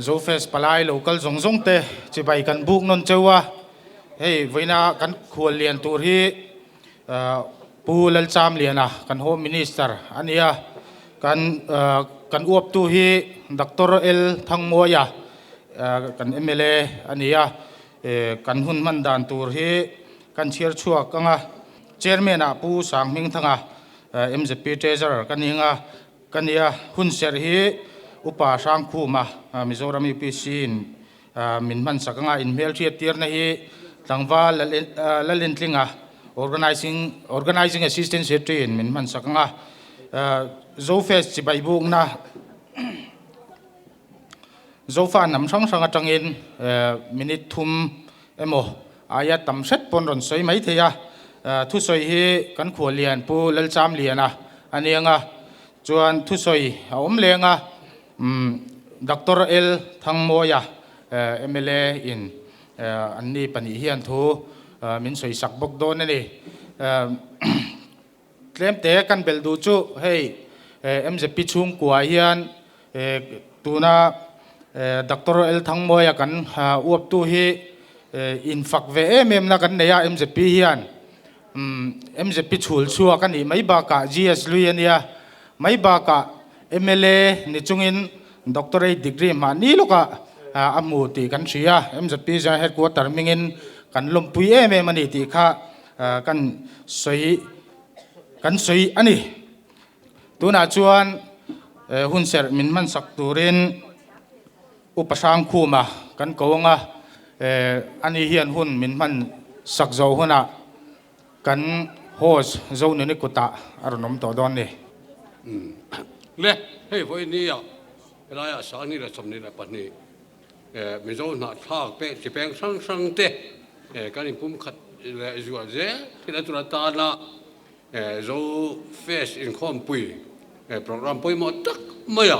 Zofest palai lo kal zawng zawng te chibai kan buk nawn cheu a, hei vawiina kan khual lian tur hi Pu Lalcham Liana kan Home Minister a ni a, kan kan uaptu hi Doctor L Thangmuaia kan mla a ni a, kan hun hman dan tur hi kan chhiar chhuak ang a, Chairman ah Pu Sanghmingthanga MZP Treasurer ka ni ang a, ka ni a, hun serh hi Upa Hrangkhuma Mizoram UPC in Min hman sak anga inhmelhriat tirna hi tlangval Lalentlinga Organizing Organizing Assistant Secretary in min hman sak anga Zofest chibai bukna Zofa hnam hrang hrang atangin minute thum emaw aia tam hret pawn rawn sawi mai thei a, thusawi hi kan khuallian Pu Lalchamliana a ni anga chuan thusawi a awm leng a. Doctor L Thangmawia mla in an ni pahnih hian thu min sawi sak bawk dawn a ni. Tlemte kan belh duh chu hei MZP chhungkua hian tuna Doctor L Thangmawia kan uaptu hi infak ve em em na kan nei a MZP hian MZP chhul chhuak a nih mai bakah GS lui a nia mai bakah mla ni chungin doctorate degree mahni lawkah a hmu tih kan hria. MZP General Headquarter hmingin kan lawmpui em em a ni tih kha kan sawi kan sawi a ni. Tunah chuan hunserh min hmansak turin Upa Hrangkhuma kan ko ang a, ani hian hun min hman sak zo hunah kan host Zonuni kutah a rawn awm tawh dawn ni. Le, hei vawi nia helaiah Sangni leh 22 Mizo hnahthlak peh chi peng hrang hrang te kan inpumkhat leh zual zel thil a tura tana Zo Fest inkhawmpui program pawimawh tak maia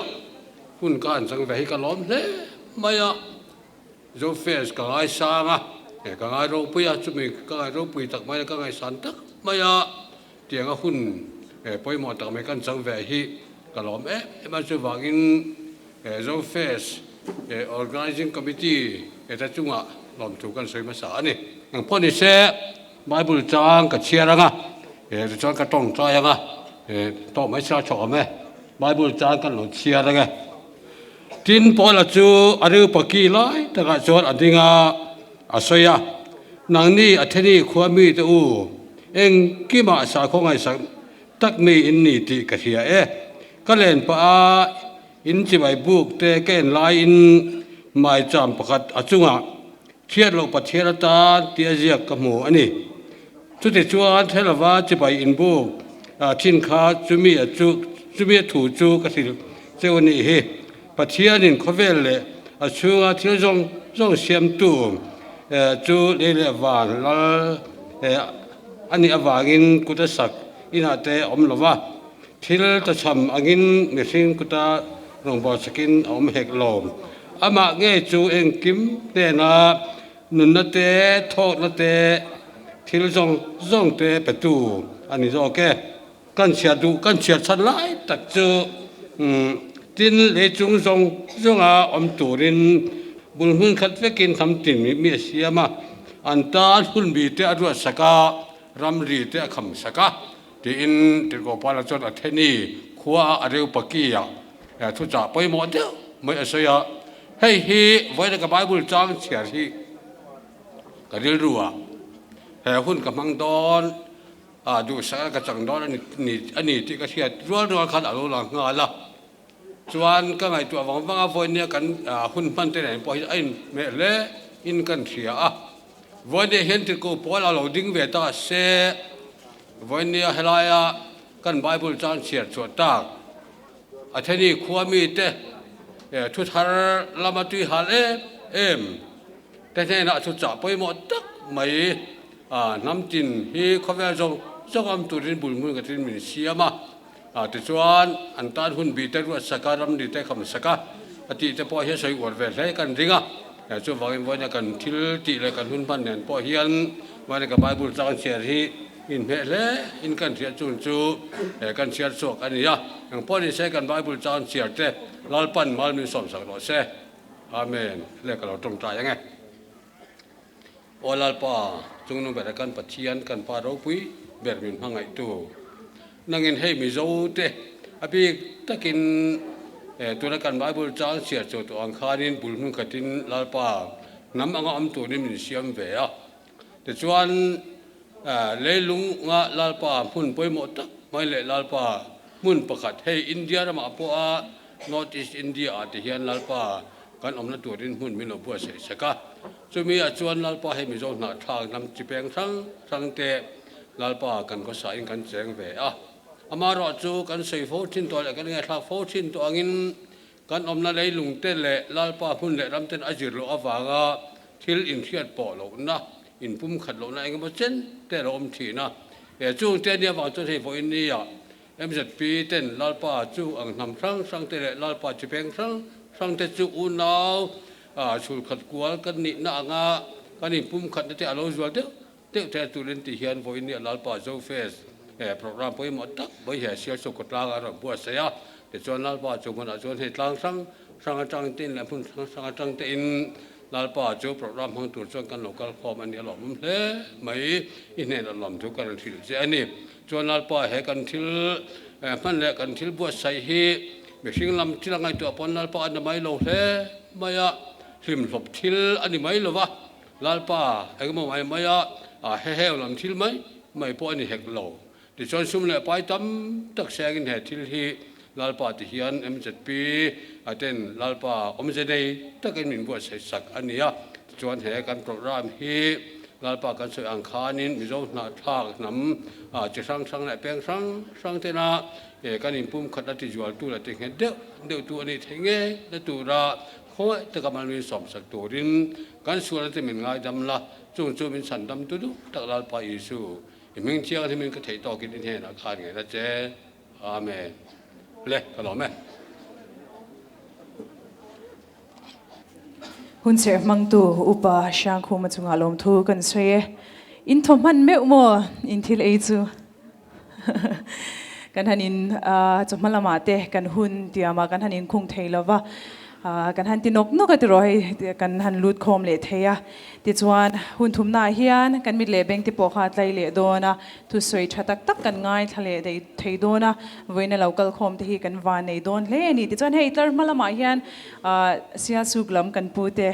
hun ka han chang ve hi ka lawm hle mai a. Zo Fest ka ngaisang a, ka ngai ropui a, chumi ka ngai ropui tak mai a, ka ngaihsan tak mai a, tianga hun pawimawh tak mai kan chang ve hi ka lawm em em a. Chuvangin Zo Fest Organizing Committee te chungah lawmthu kan sawi hmasa a ni. Engpawh ni se. Bible chang ka chhiar anga, tichuan ka tawngtai anga, tawh mai sela chhawk awm e. Bible chang kan lo chhiar ang e. Tin, Paula chu a riupa ki lai takah chuan a ding a, a sawi a, Nangni Atheni khua mite u, engkimah sakhaw ngaihsak tak mi in ni tih ka hria e. Ka len pah a, in chibai buk te ka en laiin maicham pakhat a chungah Chhiat loh Pathian atan tih a ziak ka hmu a ni. Chutichuan Thelava chibai inbuk thin kha chumi a chu chumi a thu chu ka hrilh cheu a nih hi. Pathianin khawvel leh a chhunga thil zawng zawng siamtu chu lei leh van lal a nih avangin kut a sak inah te a awm lo va, thil tachham angin mihring kuta rawngbâwl sakin a awm hek lo. Amah ngei chu engkim hnena nunna te, thawkna te, thil zawng zawng te petu a ni zawk e. Kan chhiar duh, kan chhiar chhan lai tak chu tin lei chung zawng zawnga awm turin bul hmun khat vekin hnam tin mi a siam a, an tan hun bi te a ruatsak a, ramri te a kham sak a. tiin Tirhkohpala chuan Atheni khua a Areopagi-ah thuchah pawimawh deuh mai a sawi a. Hei hi vawiin ka Bible chang chhiar hi ka rilru a, he hun ka hmang dawn a, duhsakna ka chang dawn a ni tih ka hriat rual rual khan a lo lang nghal a. Chuan ka ngaihtuah vang vang a, vawinia kan hun hman te nen pawh hi a inhmeh hle in kan hria a. Vawinia hian Tirhkoh pawl a lo ding ve ta se, vawinia helaia kan Bible chan chhiar chhuah tak Atheni khua mite thu thar lama tui hal em em te hnenah chu chah pawimawh tak mai hnam tin hi khawvel zawng zawng awm turin bul hmun ka tin min siam a. Tichuan, an tan hun bi te ruat sak a, ramri te kham sak a, a tih te pawh hi a sawi uar ve hle kan ring a. Chuvangin vawiina kan thil tih leh kan hun hman nen pawh hian vawiina ka Bible chang chhiar hi inhmeh hle in kan hriat chung chu kan chhiar chhuak a ni a. Eng pawh ni se kan Bible chang chhiar te Lalpan mal min sawmsak rawh se. Amen. Le ka lo tawngtai ang e. Aw Lalpa, chungnung bera kan Pathian, kan Pa ropui ber min hmangaihtu. Nangin hei Mizo te a bik takin tuna kan Bible chang chhiar chhuah tawh ang khanin bul hmun khatin Lalpa hnam anga awm turin min siam ve a. Tichuan leilunga Lalpa hmun pawimawh tak mai leh Lalpa hmun pakhat hei India ramah pawha North East India ah te hian Lalpa kan awmna turin hmun min lo buatsaih sak a. Chumi ah chuan Lalpa hei Mizo hnahthlak hnam chi peng hrang hrang te Lalpa kan khawsahin kan cheng ve a. Amaherawh chu kan sawi fo thin tawh leh kan ngaihthlak fo thin tawh angin kan awmna leilung te leh Lalpa hmun leh ram ten a zir loh avanga thil inhriat pawh lohna, inpumkhat lohna engemaw chen te a lo awm thin a. He chung te nia vang chuan hei vawiin nia MZP ten Lalpa chu ang hnam hrang hrang te leh Lalpa chi peng hrang hrang te chu unau chhulkhat kual kan nihna anga kan inpumkhatna te a lo zual deuh deuh thei a turin ti hian vawiin nia Lalpa Zofest program pawimawh tak mai hi a sial chhuak khawtlang a rawn buatsaih a. Tichuan Lalpa chu hmunah chuan hei tlang hrang hrang atang te in leh hmun hrang hrang atang te in Lalpa chu program hmang tur chuan kan lo kal khawm a ni a lawmawm hle mai. I hnenah lawmthu ka rawn hrilh che a ni. Chuan Lalpa he kan thil hman leh kan thil buatsaih hi mihring lam thil a ngaihtuah pawn Lalpa a ni mai lo hle mai a, hlimhlawp thil a ni mai lo va, Lalpa engemaw mai mai a heheu lam thil mai mai pawh a ni hek lo. Tichuan sum leh pai tam tak sengin he thil hi Lalpa ti hian MZP a ten Lalpa awmze nei takin min buatsaih sak a ni a. Tichuan he kan program hi Lalpa kan sawi ang khanin Mizo hnahthlak hnam chi hrang hrang leh peng hrang hrang tena kan inpumkhat a tizualtu leh tinghet deuh deuhtu a nih theih ngei na tura khawngaih taka mal min sawmsak turin kan sualna te min ngaidam la, chung chu min chhandam tu duh tak Lalpa Isu i hming thianghlimin ka theih tawkin i hnenah khan ngei la che. Amen. Le, ka lawm e. Hunserh hmangtu Upa Hrangkhuma chungah lawmthu kan sawi e. In thaw hman meuh maw in thil ei chu? Kan han in chawhma lamah te kan hun tiamah kan han inkhung thei lova, kan han ti nawk nawk a tiraw hei kan han lut khawm leh thei a. Tichuan hun thumnaah hian kan mit leh beng te pawh kha a tlai leh dawn a, Thusawi tha tak tak kan ngaithla leh daih thei dawn a, vawiina lo kal khawm te hi kan van nei dawn hle a ni. Tichuan hei tlar hma lamah hian Sialsuk lam kan pu te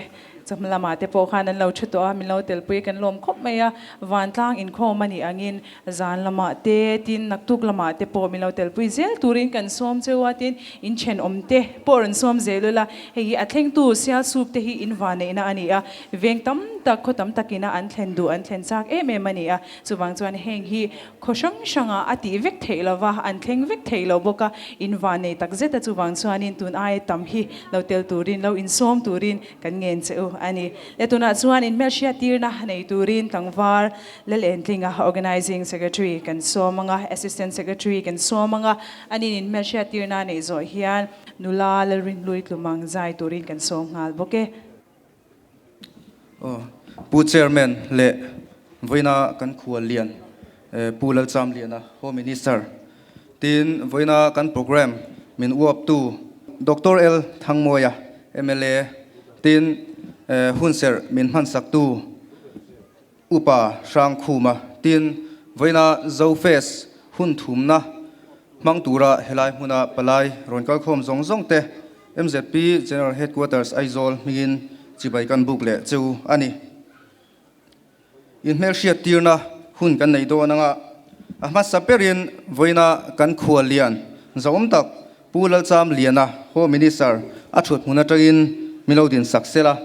chawhma lamah te pawh khan an lo thu tawh a, min lo telpui kan lawm khawp mai a, vantlang inkhawm a nih angin zan lamah te tin naktuk lamah te pawh min lo telpui zel turin kan sawm cheu a, tin inthenawm te pawh rawn sawm zel ula, hei hi a thlengtu Sialsuk te hi in van neihna a ni a, veng tam tak khaw tam takina an thlen duh an thlen chak em em a ni a. Chuvang chuan heng hi khaw hrang hrangah a tih vek theih lo va, an thleng vek thei lo bawk a, in van nei tak zet a, chuvang chuanin tun aia tam hi lo tel turin, lo insawm turin kan ngen che u a ni. Le tunah chuan in hmelhriat tirna nei turin tlangval Lalentlinga Organising Secretary kan sawm ang a, Assistant Secretary kan sawm ang a, anin in hmelhriat tirna neih zawh hian nula Lalrinhlui Tlumang zai turin kan sawm nghal bawk e. Aw, Pu Chairman leh vawiina kan khual lian Pu Lalchamliana, Home Minister, tin vawiina kan programme min uaptu Doctor L Thangmawia, mla, tin hunserh min hmansaktu Upa Hrangkhuma, tin vawiina Zofest Hun thumna hmang tura helai hmuna palai rawn kalkhawm zawng zawng te mzp General Headquarters Aizawl hmingin chibai kan buk leh cheu a ni. Inhmelhriat tirna hun kan nei dawn anga a hmasa berin vawiina kan khuallian zauhawm tak Pu Lalcham Liana Home Minister a thut hmun atangin min lo dinsak sela.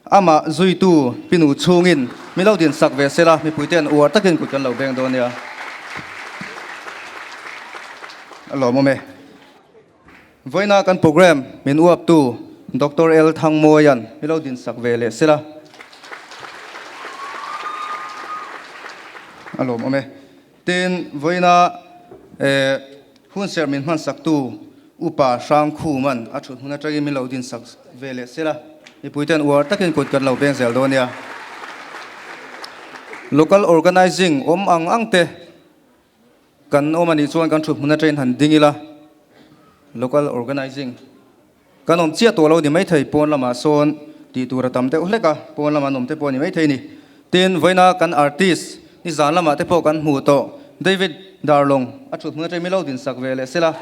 Amah zuitu pinu chhungin min lo dinsak ve sela mipuite'n uar takin kut kan lo beng dawn nia. A lawmawm e. Vawiina kan program min uaptu Doctor L Thangmawia'n min lo dinsak ve leh sela. A lawmawm e. Tin, vawiina hunserh min hmansaktu Upa Hrangkhuma'n a thut hmun atangin min lo dinsak ve leh sela, mipuite'n uar takin kut kan lo beng zel dawn nia. Local Organizing awm ang ang te kan awm anih chuan kan thut hmun atangin han ding ila, Local Organizing Kan awm chiah tawh lo ni maithei, pawn lamah sawn tih tur a tam deuh hlek a, pawn lama an awm te pawh a ni maithei ni. Tin, vawiina kan artist nizan lamah te pawh kan hmuh tawh, David Darlong a thut hmun atangin milo dinsak ve leh sela.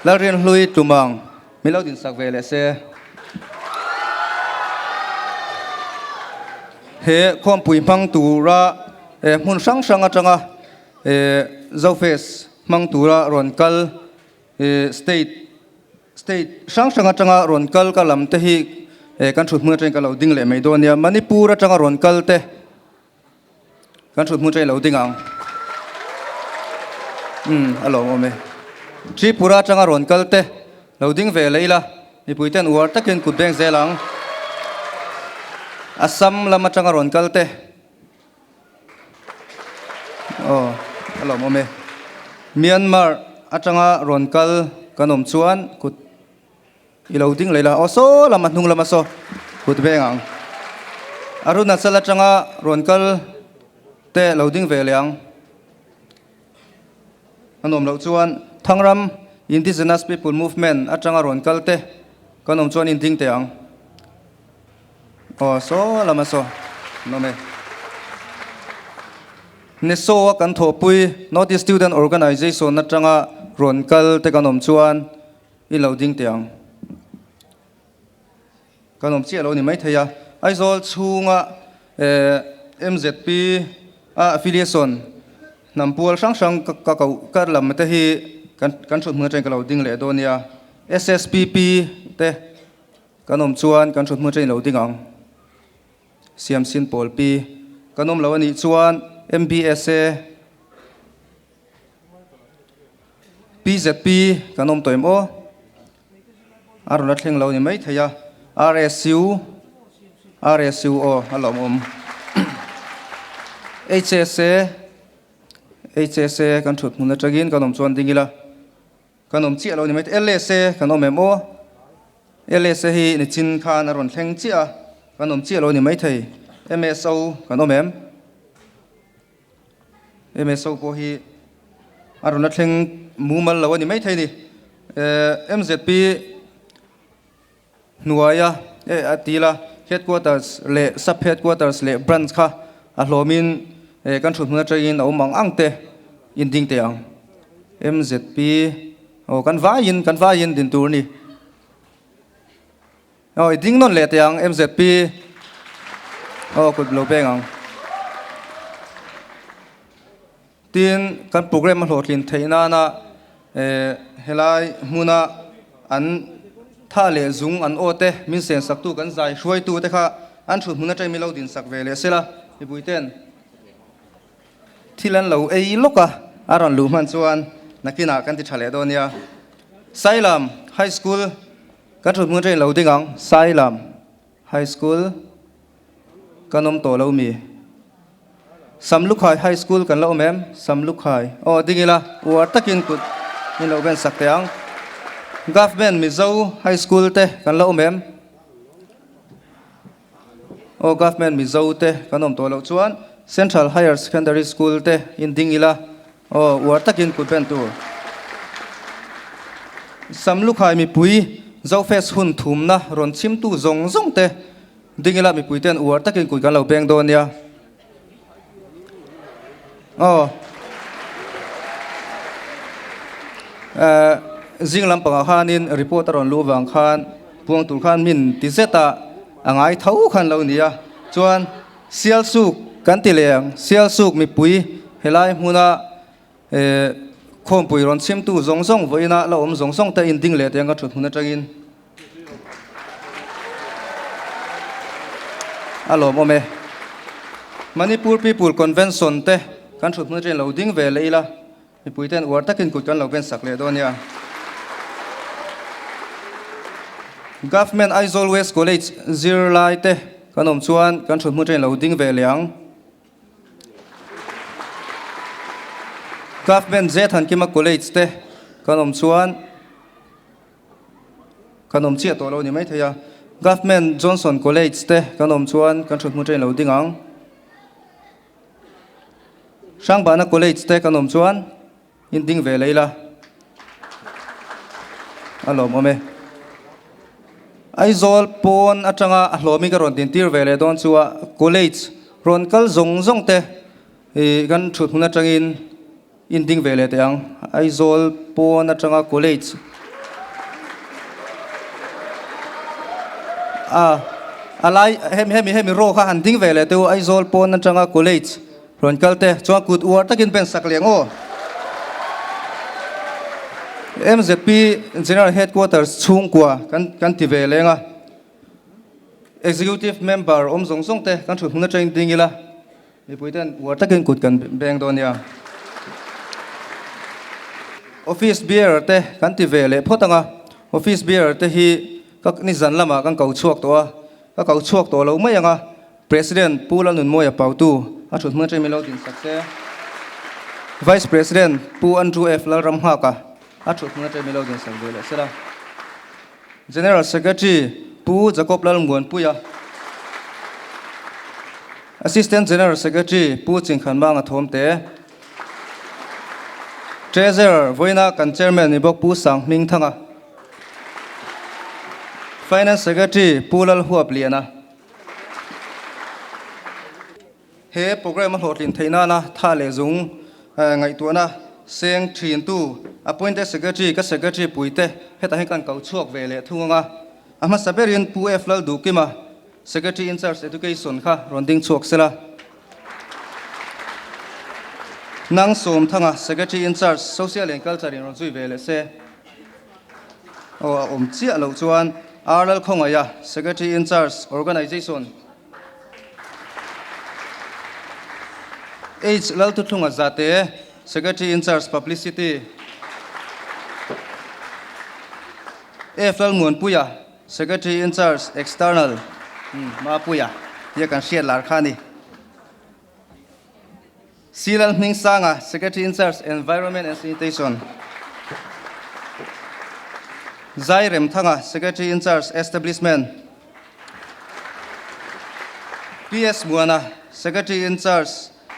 Lalrinhlui Tlumang milo dinsak ve leh se. He khawmpui hmang tura hmun hrang hrang atanga Zofest hmang tura rawn kal state state hrang hrang atanga rawn kal ka lam te hi kan thut hmun atangin ka lo ding leh mai dawn nia. Manipur atanga rawn kal te kan thut hmun atangin lo ding ang. Umm a lawmawm e. Tripura atanga rawn kal te lo ding ve leh ila mipui ten uar takin kut beng zel ang. Assam lam atanga rawn kal te. Aw, a lawmawm e. Myanmar atanga rawn kal kan awm chuan kut i lo ding leh la. Aw saw lama hnung lama saw kut veng ang. Arunachal atanga rawn kal te lo ding ve leh ang. A nuam loh chuan Thangram Indigenous People Movement atanga rawn kal te kan awm chuan in ding teh ang. Aw saw lama saw nawm e. NESO a kan thawhpui North East Student Organization atanga rawn kal te kan awm chuan i lo ding teh ang. Kan awm chiah lo ni maithei a. Aizawl chhunga MZP a affiliation hnam pual hrang hrang ka koh kar lam te hi kan kan thut hmun atangin ka lo ding leh dawn nia. SSPP te Kan awm chuan kan thut hmun atangin lo ding ang. Siamsin pawl pi kan awm lo a nih chuan MBSA, PZP kan awm tawh em aw? A rawn la thleng lo ni mai thei a. RSU, RSU aw a lawmawm. HSA, HSA kan thut hmun atangin kan awm chuan ding ila. Kan awm chiah lo ni mai. LSA kan awm em aw? LSA hi nichin khan a rawn thleng chiah a, kan awm chiah lo ni mai thei. MSO kan awm em? MSO pawh hi a rawn la thleng mumal lo a ni mai thei ni. MZP hnuaia a tila headquarters leh sub headquarters leh branch kha a hlawmin kan thut hmun atangin a awm ang ang te in ding teh ang. MZP aw kan vaiin kan vaiin din tur a ni. Aw i ding nawn leh teh ang MZP aw kut lo peng ang. Tin, kan program a hlawhtlin theih nana helai hmuna an tha leh zung an aw te, min sensaktu kan zai hruaitu te kha an thut hmun atangin min lo dinsak ve leh sela, mipuiten thil an lo ei lawk a, a rawn luh hman chuan nakinah kan ti tha leh dawn nia. Sailam High School kan thut hmun atangin lo ding ang, Sailam High School. Kan awm tawh lo mi? Samlukhai High School kan la awm em? Samlukhai. Aw, ding ila, uar takin kut min lo ben sak teh ang. Government Mizo High School te kan la awm em? Aw, Government Mizo te kan awm tawh loh chuan Central Higher Secondary School te in ding ila, aw, uar takin kut ben tur. Samlukhai mipui Zofest hun thumna rawn chhimtu zawng zawng te Ding ila mipuite'n uar takin kut kan lo beng dawn nia. Aw. Eh, zing lampangah khanin report a rawn luh vang khan puang tur khan min ti zet a, a ngai tho khan lo ni a. Chuan Sialsuk kan ti leh ang, Sialsuk mipui helai hmuna eh khawmpui rawn chhimtu zawng zawng vawiina la awm zawng zawng te inding leh teng ka thut hmun atangin A lawmawm e. Manipur People Convention te kan thut hmun atangin lo ding ve leh ila, mipui ten uar takin kut kan lo ben sak leh dawn nia. Government Aizawl West College zirlai te kan awm chuan kan thut hmun atangin lo ding ve leh ang. Government J Thankima College te kan awm chuan Kan awm chiah tawh lo ni maithei a. Government Johnson College te kan awm chuan kan thut hmun train lo ding ang. Hrangbana College te kan awm chuan in ding ve leh ila. A lawmawm e. Aizawl pawn atanga a hlawmin ka rawn dintir ve leh dawn chu a college rawn kal zawng zawng te ih kan thut hmun atangin In ding ve leh teh ang. Aizawl pawn atanga college a a lai hemi hemi hemi row kha han ding ve leh teh u Aizawl pawn atanga college rawn kal te chuan kut uar takin pen sak leh ang aw. MZP General Headquarters chhungkua kan kan ti ve leng a. Executive member awm zawng zawng te kan thut hmun atangin ding ila. Mipui ten uar takin kut kan beng dawn nia. Office bearer te kan ti ve leh phawt ang a, office bearer te hi ka nizan lamah kan ko chhuak tawh a, ka ko chhuak tawh lo mai ang a, President Pu Lalnunmawia Pautu a thut hmun atangin min lo din sak se, Vice President Pu Andrew F Lalramnghaka a thut hmun atangin min lo din sak ve leh sela. General Secretary Pu Jacob Lalmuanpuia, Assistant General Secretary Pu Chingkhanmanga Thawmte, Treasurer vawiina kan Chairman ni bawk Pu Sanghmingthanga, Finance Secretary Pu Lalhuapliana. He programme a hlawhtlin theih nana tha leh zung ngaihtuahna seng thintu Appointed Secretary ka Secretary puite hetah hian kan ko chhuak ve leh thung ang a. A hmasa berin Pu F Lalduhkima, Secretary in Charge Education kha rawn ding chhuak sela. Nang Sawmthanga, Secretary in Charge Social and Culture in rawn zui ve leh se. Aw a awm chiah loh chuan R Lalkhawngaia, Secretary in Charge Organisation, H Lalthuthlunga Zate, Secretary in Charge Publicity, F Lalmuanpuia, Secretary in Charge External, Mapuia tia kan hriat lar kha a ni. C Lalhmingsanga, Secretary in Charge Environment and Sanitation, Zai Remthanga, Secretary in Charge Establishment, PS Muana, Secretary in Charge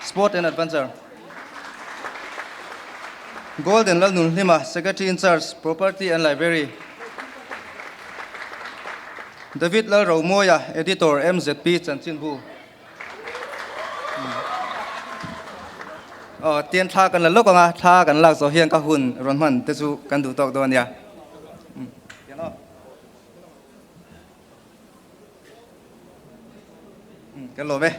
Sport and Adventure, Golden Lalnunhlima, Secretary in Charge Property and Library, David Lalromoia, Editor MZP Chanchinbu. Aw tian thla kan la lawk ang a, thla kan lak zawh hian ka hun rawn hman te chu kan duh tawk dawn a nia. Tian aw. Kan lawm e.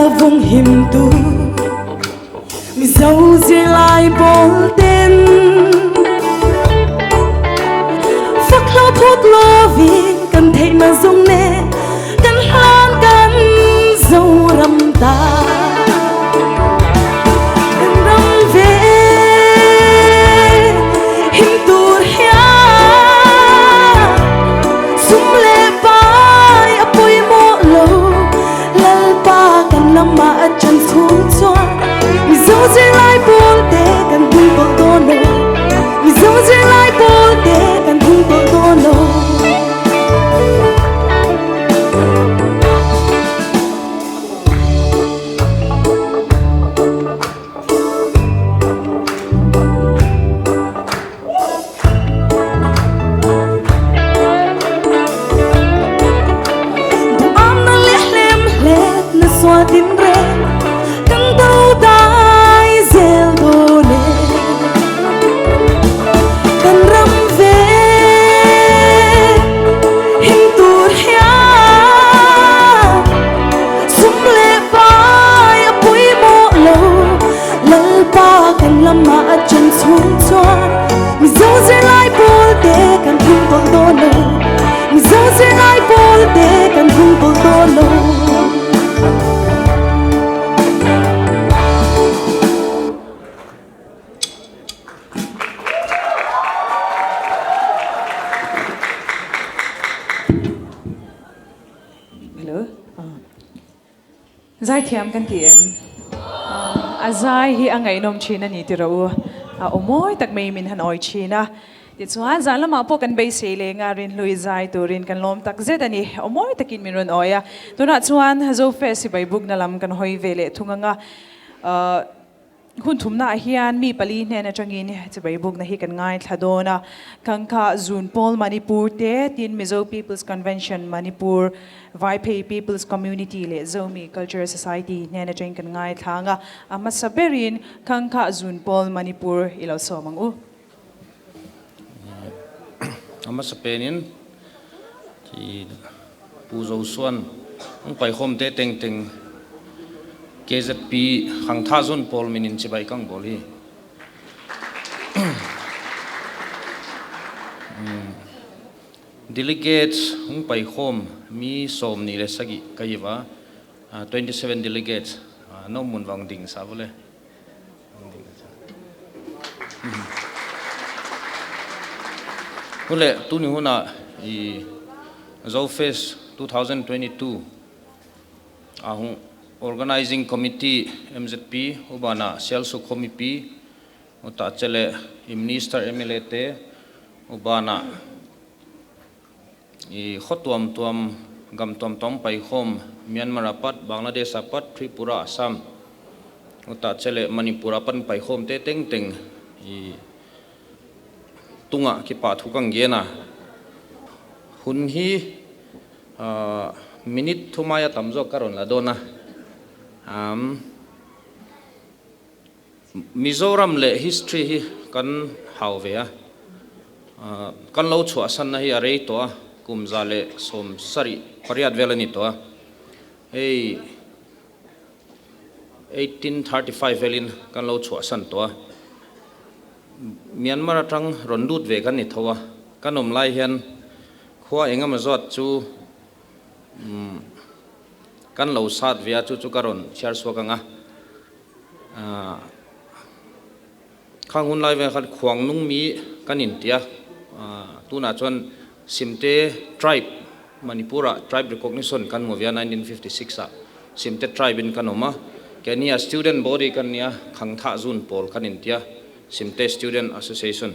na vawng himtu Mizo zirlai pawl ten Fak hlo phut lovin kan theihna zawng nen kan hlan kan Zoram ta Kan ram ve him tur hian sum leh pai a pawimawh lo Lalpa kan lamah a chan chhung chuan Mizo zirlai pawl te kan hung tawh dawn lo Mizo zirlai pawl te kan hung tawh dawn lo. Duham leh hlem hlet na sual tin reng kan do dai zel dawn e kan ram ve him tur hian sum leh pai a pawimawh lo Lalpa kan lamah a chan chhung chuan Mizo zirlai pawl te kan hung tawh dawn lo Mizo zirlai pawl te kan hung tawh dawn lo. Hello. Zaithiam kan ti em? A zai hi a ngaihnawm thin a ni ti rawh u. A aw mawi tak mai min han awi thin a. Tichuan zan lamah pawh kan beisei leng a, Rinhlui zai turin kan lawm tak zet a ni. Aw mawi takin min rawn awi a. Tunah chuan Zofest sipai bukna lam kan hawi ve leh thung ang a. Hun thumnaah hian mi pali hnen atangin chibai bukna hi kan ngaithla dawn a. Kangkha Zun Pawl Manipur te, tin Mizo People's Convention Manipur, Vaiphei People's Community leh Zomi Cultural Society hnen atangin kan ngaithla ang a. A hmasa berin Kangkha Zun Pawl Manipur i lo sawm ang u. A hmasa penin chi Pu Zosuan ang paihawm te teng teng KZP hang tha zun pawl min in chibai kang bawl hi. Delegates hung paihawm mi sawm ni le sagi ka iwa 27 delegates no mun wang ding sa vole. Hule tuni huna i Zofest 2022 a hung Organizing Committee MZP ubana Sialsuk Committee uta chele i Minister MLA te ubana i khotuam tuam gam tuam tom pai khom Myanmar apat Bangladesh apat Tripura Assam uta chele Manipur apan pai khom te teng teng i Tunga khi pah thu ka ngen a, hun hi minute thumaia tam zawk ka rawn la dawn a, Mizoram leh history hi kan hau ve a, kan lo chhuahsanna hi a rei tawh a, kum 178 vel a ni tawh a, hei 1835 velin kan lo chhuahsan tawh a, Myanmar atang rawn lut ve kan ni tho a, kan awm lai hian khua engemaw zawt chu kan lo sat ve a, chu chu ka rawn chhiar chhuak ang a. Khang hun lai vel khan khuang nung mi kan inti a, tunah chuan Simte tribe, Manipur-ah tribe recognition kan hmu ve a, 1956 ah Simte tribe in kan awm a, keini a student body kan nia, Khangthah Zun pawl kan inti a, Simte Student Association.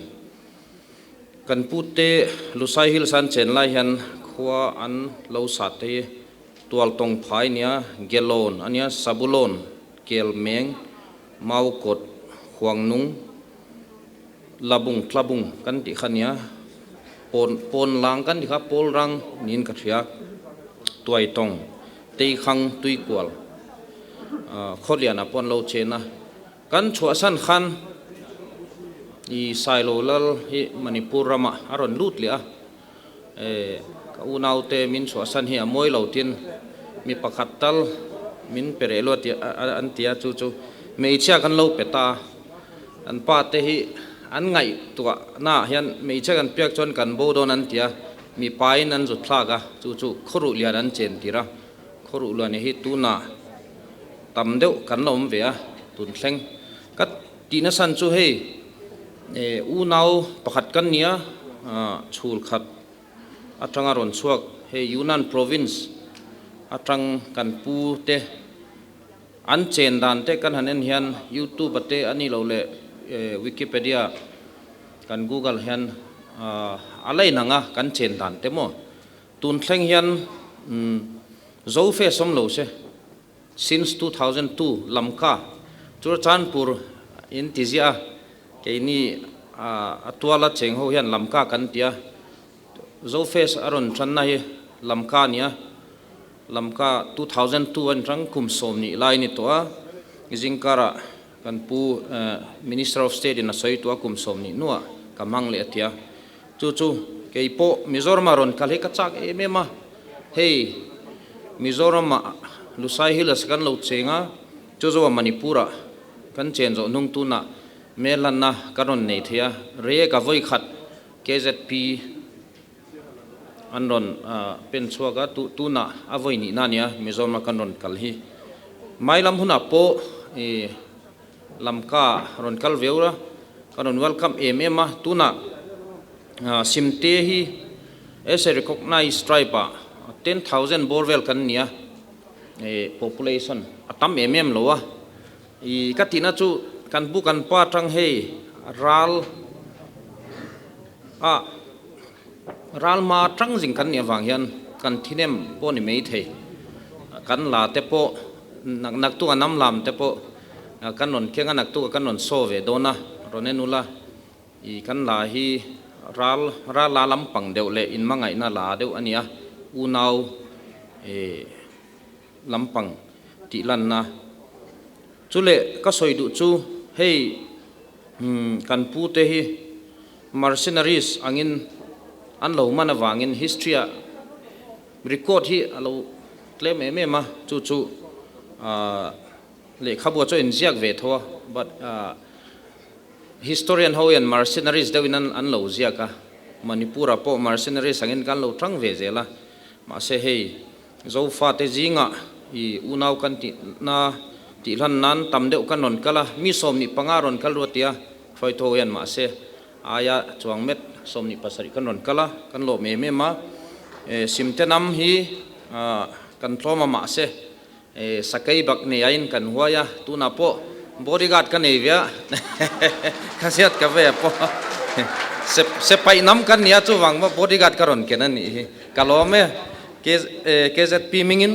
Kan pute Lusai Hills an chen lai hian khua an lo sat te hi Tualtawng phai nia, Gelawn a nia, Sabulawn, Kelmeng, Maukawt, Huangnung, Labung, Tlabung kan tih kha nia, Pawn, Pawnlang kan tih kha Pawlrang niin ka hria, Tuaitawng, Teikhang, Tuikual, Khawlianah pawh an lo chen a. Kan chhuahsan khan i Sailo Lal hi Manipur ramah a rawn lut leh a, e, ka unaute min chhuahsan hi a mawi lo tin mi pakhat tal. Min pe reh luat an ti a, chu chu hmeichhia kan lo pe ta a. An pa te hi an ngaihtuah naah hian hmeichhia kan piak chuan kan bo dawn an ti a, mipa in an zut thlak a, chu chu khawruh lian an chen tir a, khawruh lian hi tunah tam deuh kan la awm ve a, tun thleng ka tih nasan chu hei unau pakhat kan nia chhul khat atanga rawn chhuak hei Yunnan province atang kan pu te An chen dan te kan han en hian YouTube a te a ni lo leh Wikipedia kan Google hian a la inang a kan chen dan te maw. Tun thleng hian Zo fe sawm lo se since 2002 Lamka Churachandpur in ti ziah a keini a tuala cheng ho hian Lamka kan ti a Zofest a rawn tanna hi Lamka a ni a. Lamka 2002 a inrang kum 20 lai a ni tawh a, zingkarah kan pu Minister of State in a sawi tawh a kum 20 hnuah ka hmang leh a ti a. Chu chu kei pawh Mizoram-ah rawn kal hi ka chak em em a, hei Mizoram-ah Lusai Hills kan lo cheng a, chu zawh Manipur-ah kan chen zawh hnung tunah Mehlanna kan rawn nei thei a, rei ka vawi khat KZP an rawn pen chhuak a, tunah a vawi nihna a nia Mizoram a kan rawn kal hi. Mai lam hunah pawh i Lamka rawn kal veu a, kan rawn welcome em em a, tunah Simte hi as a recognized tribe ah 10,000 bawr vel kan nia, population a tam em em lo a, I ka tihna chu kan pu kan pa tang hei ral a ral hma tang zing kan nih avang hian kan thinem pawh ni mai thei kan la te pawh nak nak tuk a nam lam te pawh kan rawn keng a nak tuk a kan rawn saw ve dawn a rawn en ula i kan la hi ral ral la lampang deuh leh in hmangaihna la deuh a nia unau e lampang tih lanna chu leh ka sawi duh chu hei kan pu te hi mercenaries angin an lo man avangin history ah record hi a lo tlem em em a chu chu lehkhabu ah chuan inziak ve tho a but historian ho hian mercenaries deuhin an lo ziak a Manipur ah pawh mercenaries angin kan lo tang ve zel a mahse hei Zofate zingah i unau kan tihna tihlan nan tam deuh kan rawn kal a, mi 15 rawn kal ruat tia hruaitho hian mahse aia chuang met 27 kan rawn kal a, kan lawm em em a. Simtenam hi kan tlawm a mahse sakei bak nei aiin kan huai a, tunah pawh bodyguard ka nei ve a, ka ziat ka ve pawh sepaih nam kan nia chuvang maw bodyguard ka rawn ken a nih hi ka lawm e. KZP hmingin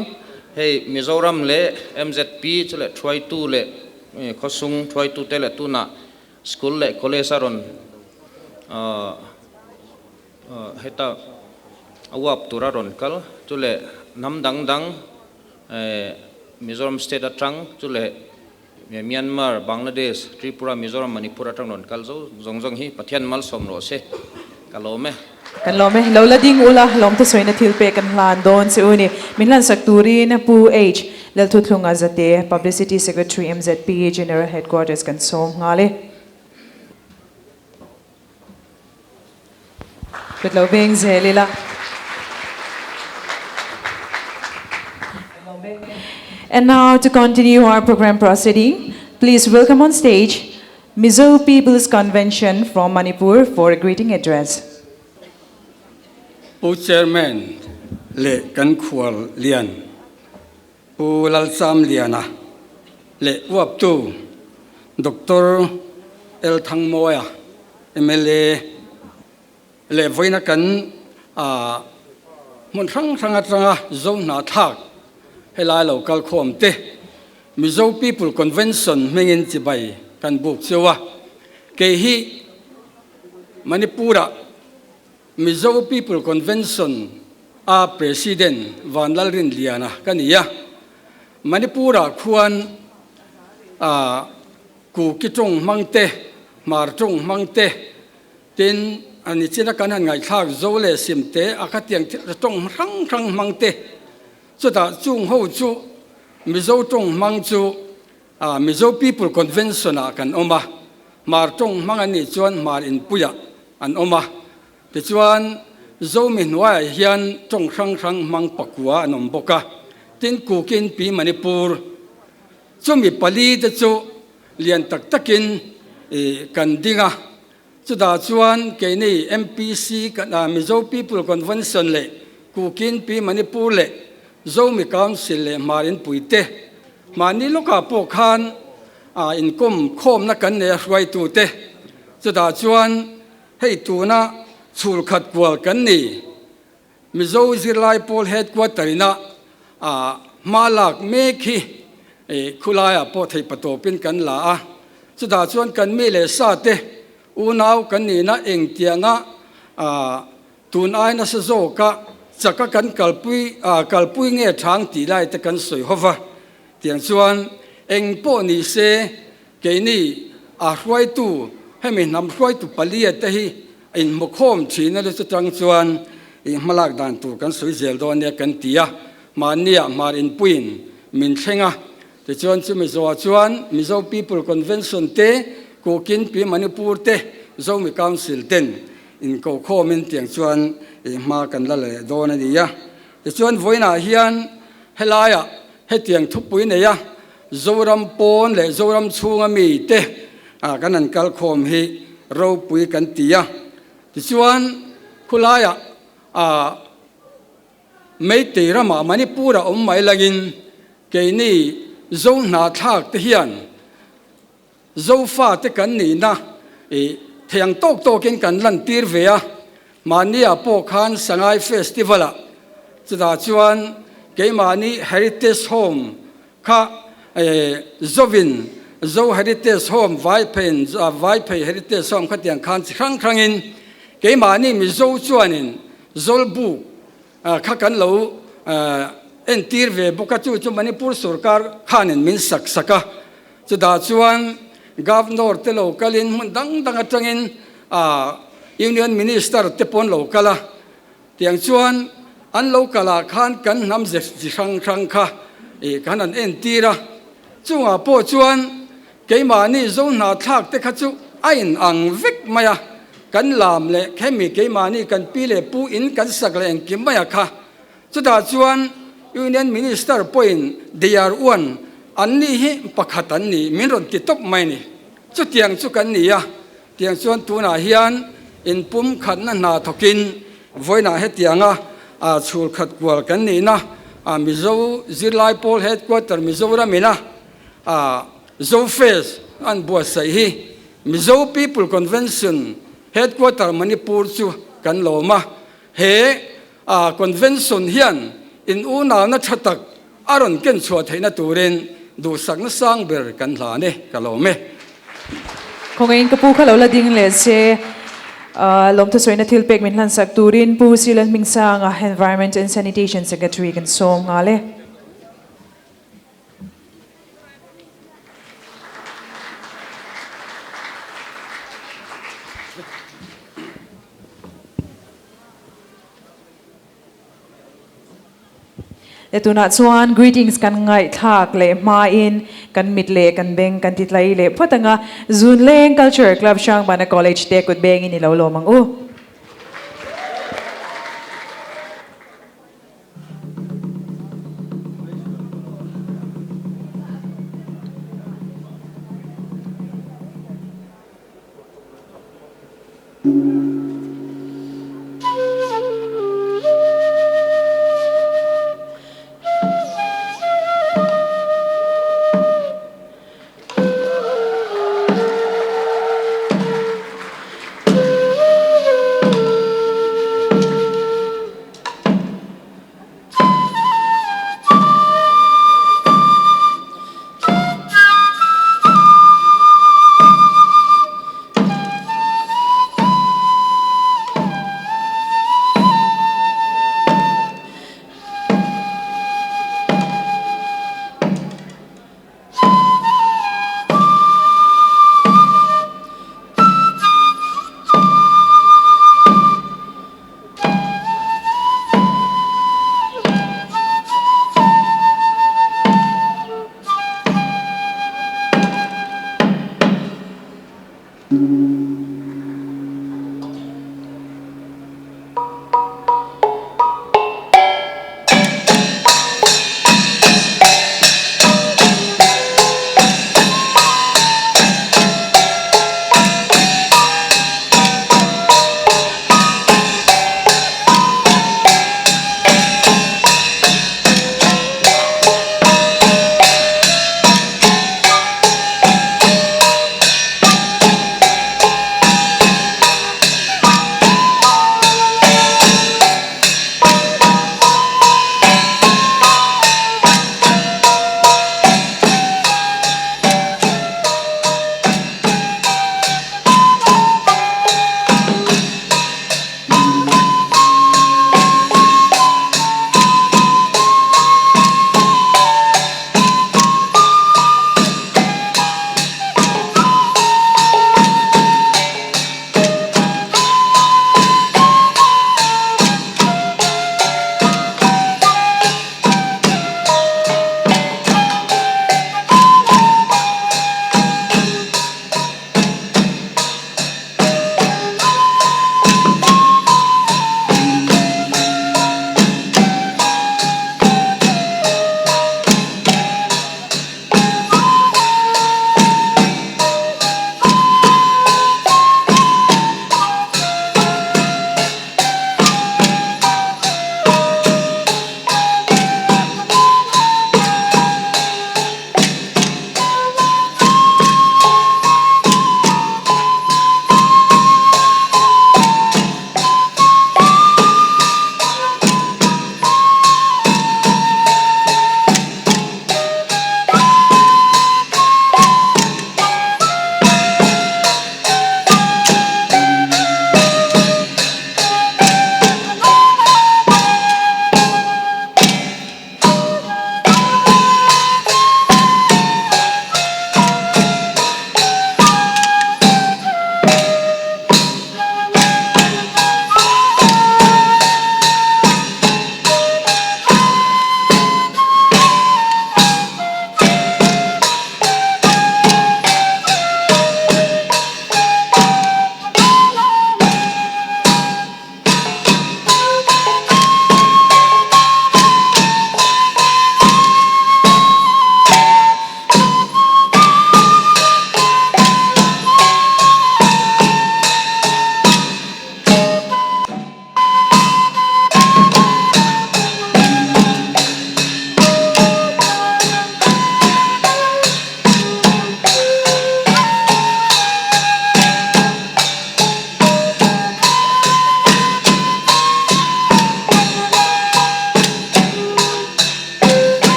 hei Mizoram leh MZP chu leh thuaitu leh khawsung thuaitute leh tunah school leh college a rawn heta a uap tur a rawn kal chu leh hnam dang dang Mizoram state atang chu leh Myanmar, Bangladesh, Tripura, Mizoram, Manipur atang rawn kal zo zawng zawng hi Pathian malsawm rawh se. Ka lawm e. Kan lawm e. Lo la ding ula, lawmte sawina thil pek kan hlan dawn che u ni. Min hlansak turin Pu H. Lalthuthlunga Zate, Publicity Secretary MZP General Headquarters kan sawm nghal e. Kut lo veng zel ila. And now to continue our program proceeding, please welcome on stage Mizo People's Convention from Manipur for a greeting address. Pu Chairman leh kan khual lian Pu Lalchamliana leh uaptu Doctor L Thangmawia mla leh vawiina kan hmun hrang hrang atanga Zo hnahthlak helai lo kal khawm te Mizo People Convention hmingin chibai kan buk cheu a, kei hi Manipur-ah Mizo People Convention a President Vanlalrinliana ka ni a, Manipur-ah khuan Kuki tawng hmang te, Hmar tawng hmang te, tin a ni chin a kan han ngaihthlak zo leh sim te a khatiang thil tawng hrang hrang hmang te, chutah chung ho chu. Mizo tawng hmang chu Mizo People Convention ah kan awm a, Hmar tawng hmang an nih chuan Hmar inpuiah an awm a. Tichuan, Zomi hnuaiah hian tawng hrang hrang hmang pakua an awm bawk a, tin Kukin Pi Manipur chumi pali te chu lian tak takin kan ding a. Chutah chuan keini MPC Mizo People Convention leh Kukin Pi Manipur leh Zomi Council leh Hmar Inpui te mahni lawkah pawh khan inkawm khawmna kan nei a hruaitute. Chutah chuan hei tuna chhul khat kual kan ni. Mizo zirlai pawl headquarter ina hma lak mek hi khulaiah pawh theih patawpin kan la a, chutah chuan kan mi leh sa te unau kan nihna engtianga tun ai nasa zawka chaka kan kalpui kalpui nge thang tih lai te kan sawi ho va, tiang chuan eng pawh ni se keini a hruaitu hemi hnam hruaitu palia te hi Inhmukhawm thin a luchu tang chuan i hmalak dan tur kan sawi zel dawn nia kan ti a, mahniah hmar inpuiin min thleng a. Tichuan chu Mizoah chuan Mizo People Convention te, Kukin Pi Manipur te, Zomi Council ten inkokhawmin tiang chuan i hma kan la leh dawn a ni a. Tichuan vawiinah hian helaiah hetiang thupui nei a Zoram pawn leh Zoram chhunga mite kan han kal khawm hi ropui kan ti a. Tichuan khulaiah Meitei ramah Manipur-ah awm mai langin keini Zo hnahthlak te hian Zofa te kan nihna i thei ang tawk tawkin kan lantir ve a, mahniah pawh khan Sangai Festival-ah chutah chuan keimahni Heritage Home kha Zovin Zo Heritage Home Vaipheiin Vaiphei Heritage Home khatiang khan chi hrang hrangin keimahni Mizo chuanin Zawlbuk kha kan lo entir ve bawk a, chu chu Manipur sorkar khanin min sak sak a, chutah chuan Governor te lo kalin hmun dang dang atangin Union Minister te pawh an lo kal a, tiang chuan an lo kalah khan kan hnam ze chi hrang hrang kha kan han entir a, chungah pawh chuan Keimahni zo hnahthlak te kha chu a in ang vek mai a, kan lam leh khemi keimahni kan pi leh pu in kan sak leh engkim mai a kha. Chutah chuan Union Minister pawhin they are one, an ni hi pakhat an ni min rawn ti tawp mai ni. Chutiang chu kan ni a, tiang chuan tunah hian inpum khatna hna thawkin vawiinah hetianga chhul khat kual kan nihna Mizo zirlai pawl headquarter Mizoram ina A Zofest an buatsaih hi Mizo People Convention Headquarter Manipur chu kan lawm a, he a convention hian in unauna tha tak a rawn ken chhuah theihna turin duhsakna sang ber kan hlan e, ka lawm e. Khawngaihin ka pu kha lo la ding leh se, lawmthusawina thil pek min hlansak turin Pu Silan Hmingsanga Environment and Sanitation Secretary kan sawm nghal e. Le tunah chuan greetings kan ngaihthlak leh hmain kan mit leh kan beng kan ti tlai leh phawt ang a, Zunleng Culture Club Hrangbana College te kut bengin i lo lawm ang u.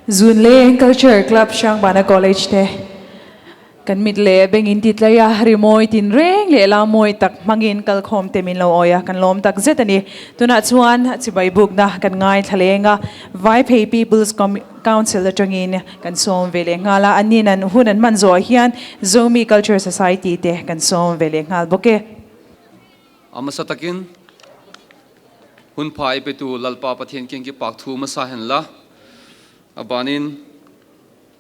Zunleng Culture Club Hrangbana College te. Kan mit leh beng in ti tlai a, rimawi tin reng leh la mawi tak hmangin kalkhawm te min lo awi a, kan lawm tak zet a ni. Tunah chuan chibai bukna kan ngaithla leng a, Vaiphei People's Council atangin kan sawm ve leh nghal a, annin an hun an hman zawh hian Zomi Culture Society te kan sawm ve leh nghal bawk e. A hmasa takin hun phai petu Lalpa Pathian keng ki pak thu hmasa hen la, a banin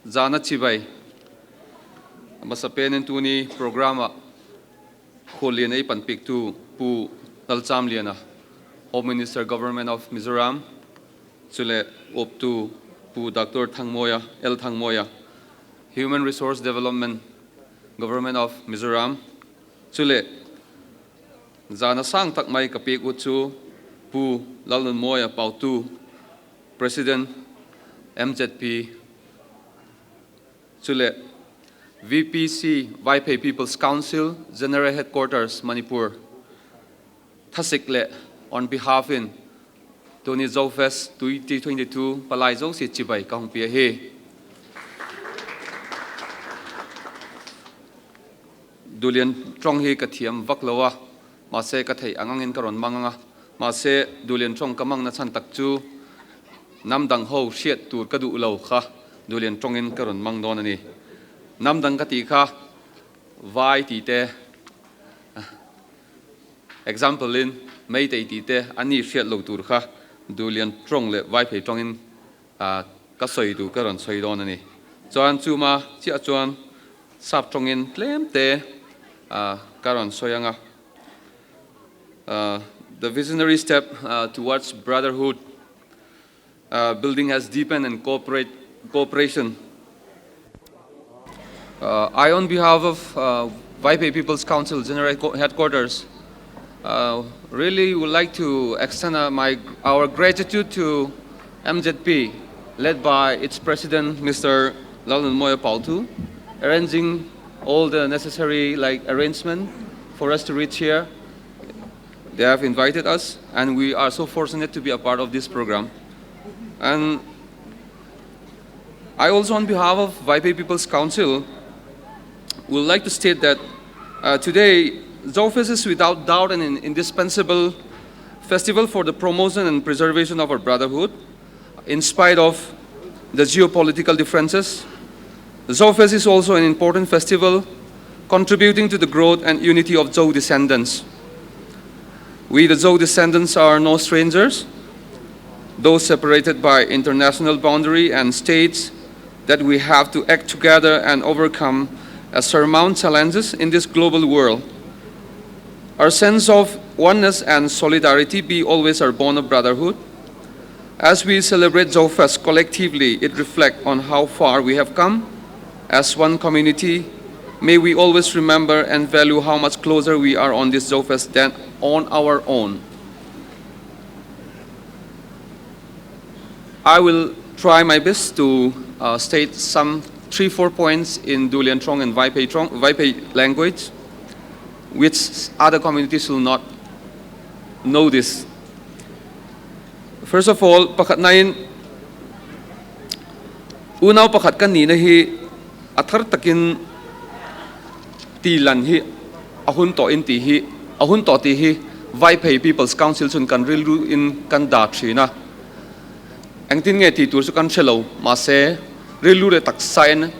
zana chibai a hmasa pen in tuni program ah Khuallian ei pan pik tu Pu Lalchamliana, Home Minister Government of Mizoram chu leh uaptu Pu Doctor Thangmawia, L Thangmawia, Human Resource Development Government of Mizoram chu leh zana sang tak mai ka pek ut chu Pu Lalnunmawia Pautu, President MZP chu leh VPC, Vaiphei People's Council, General Headquarters, Manipur, Thasik leh on behalf in tuni Zofest 2022 palai zo si chibai ka hung pia hi. Duhlian tawng hi ka thiam vak lo a, mahse ka theih ang angin ka rawn mang ang a, mahse Duhlian tawng ka mang nachhan tak chu hnam dang ho hriat tur ka duh lo kha Duhlian tawngin ka rawn mang dawn a ni. Hnam dang ka tih kha vai tih te, example in Meitei tih te a ni hriat lo tur kha Duhlian tawng leh Vaiphei tawngin ka sawi duh ka rawn sawi dawn a ni. Chuan chuma chiah chuan Sap tawngin tlem te ka rawn sawi ang a. The visionary step towards brotherhood building has deepened and cooperate cooperation. I on behalf of Vaiphei People's Council General Headquarters really would like to extend my our gratitude to MZP led by its president Mr. Lalnunmawia Pautu arranging all the necessary like arrangement for us to reach here. They have invited us and we are so fortunate to be a part of this program. And I also on behalf of Vaiphei People's Council would like to state that today Zofest is without doubt an indispensable festival for the promotion and preservation of our brotherhood in spite of the geopolitical differences. Zofest is also an important festival contributing to the growth and unity of Zo descendants. We, the Zo descendants, are no strangers, though separated by international boundary and states that we have to act together and overcome surmount challenges in this global world. Our sense of oneness and solidarity be always our bond of brotherhood. As we celebrate Zofest collectively, it reflects on how far we have come as one community. May we always remember and value how much closer we are on this Zofest than on our own. I will try my best to state some 3-4 points in Duhlian Trong and Vaiphei Trong, Vaiphei language, which other communities will not know this. First of all, pakhat nain unau pakhat kan ni na hi athar takin ti lan hi ahun to in ti hi ahun to ti hi Vaiphei People's Council chun kan rilru in kan da thina engtin nge ti tur chu kan hrelo mahse rilru le tak sain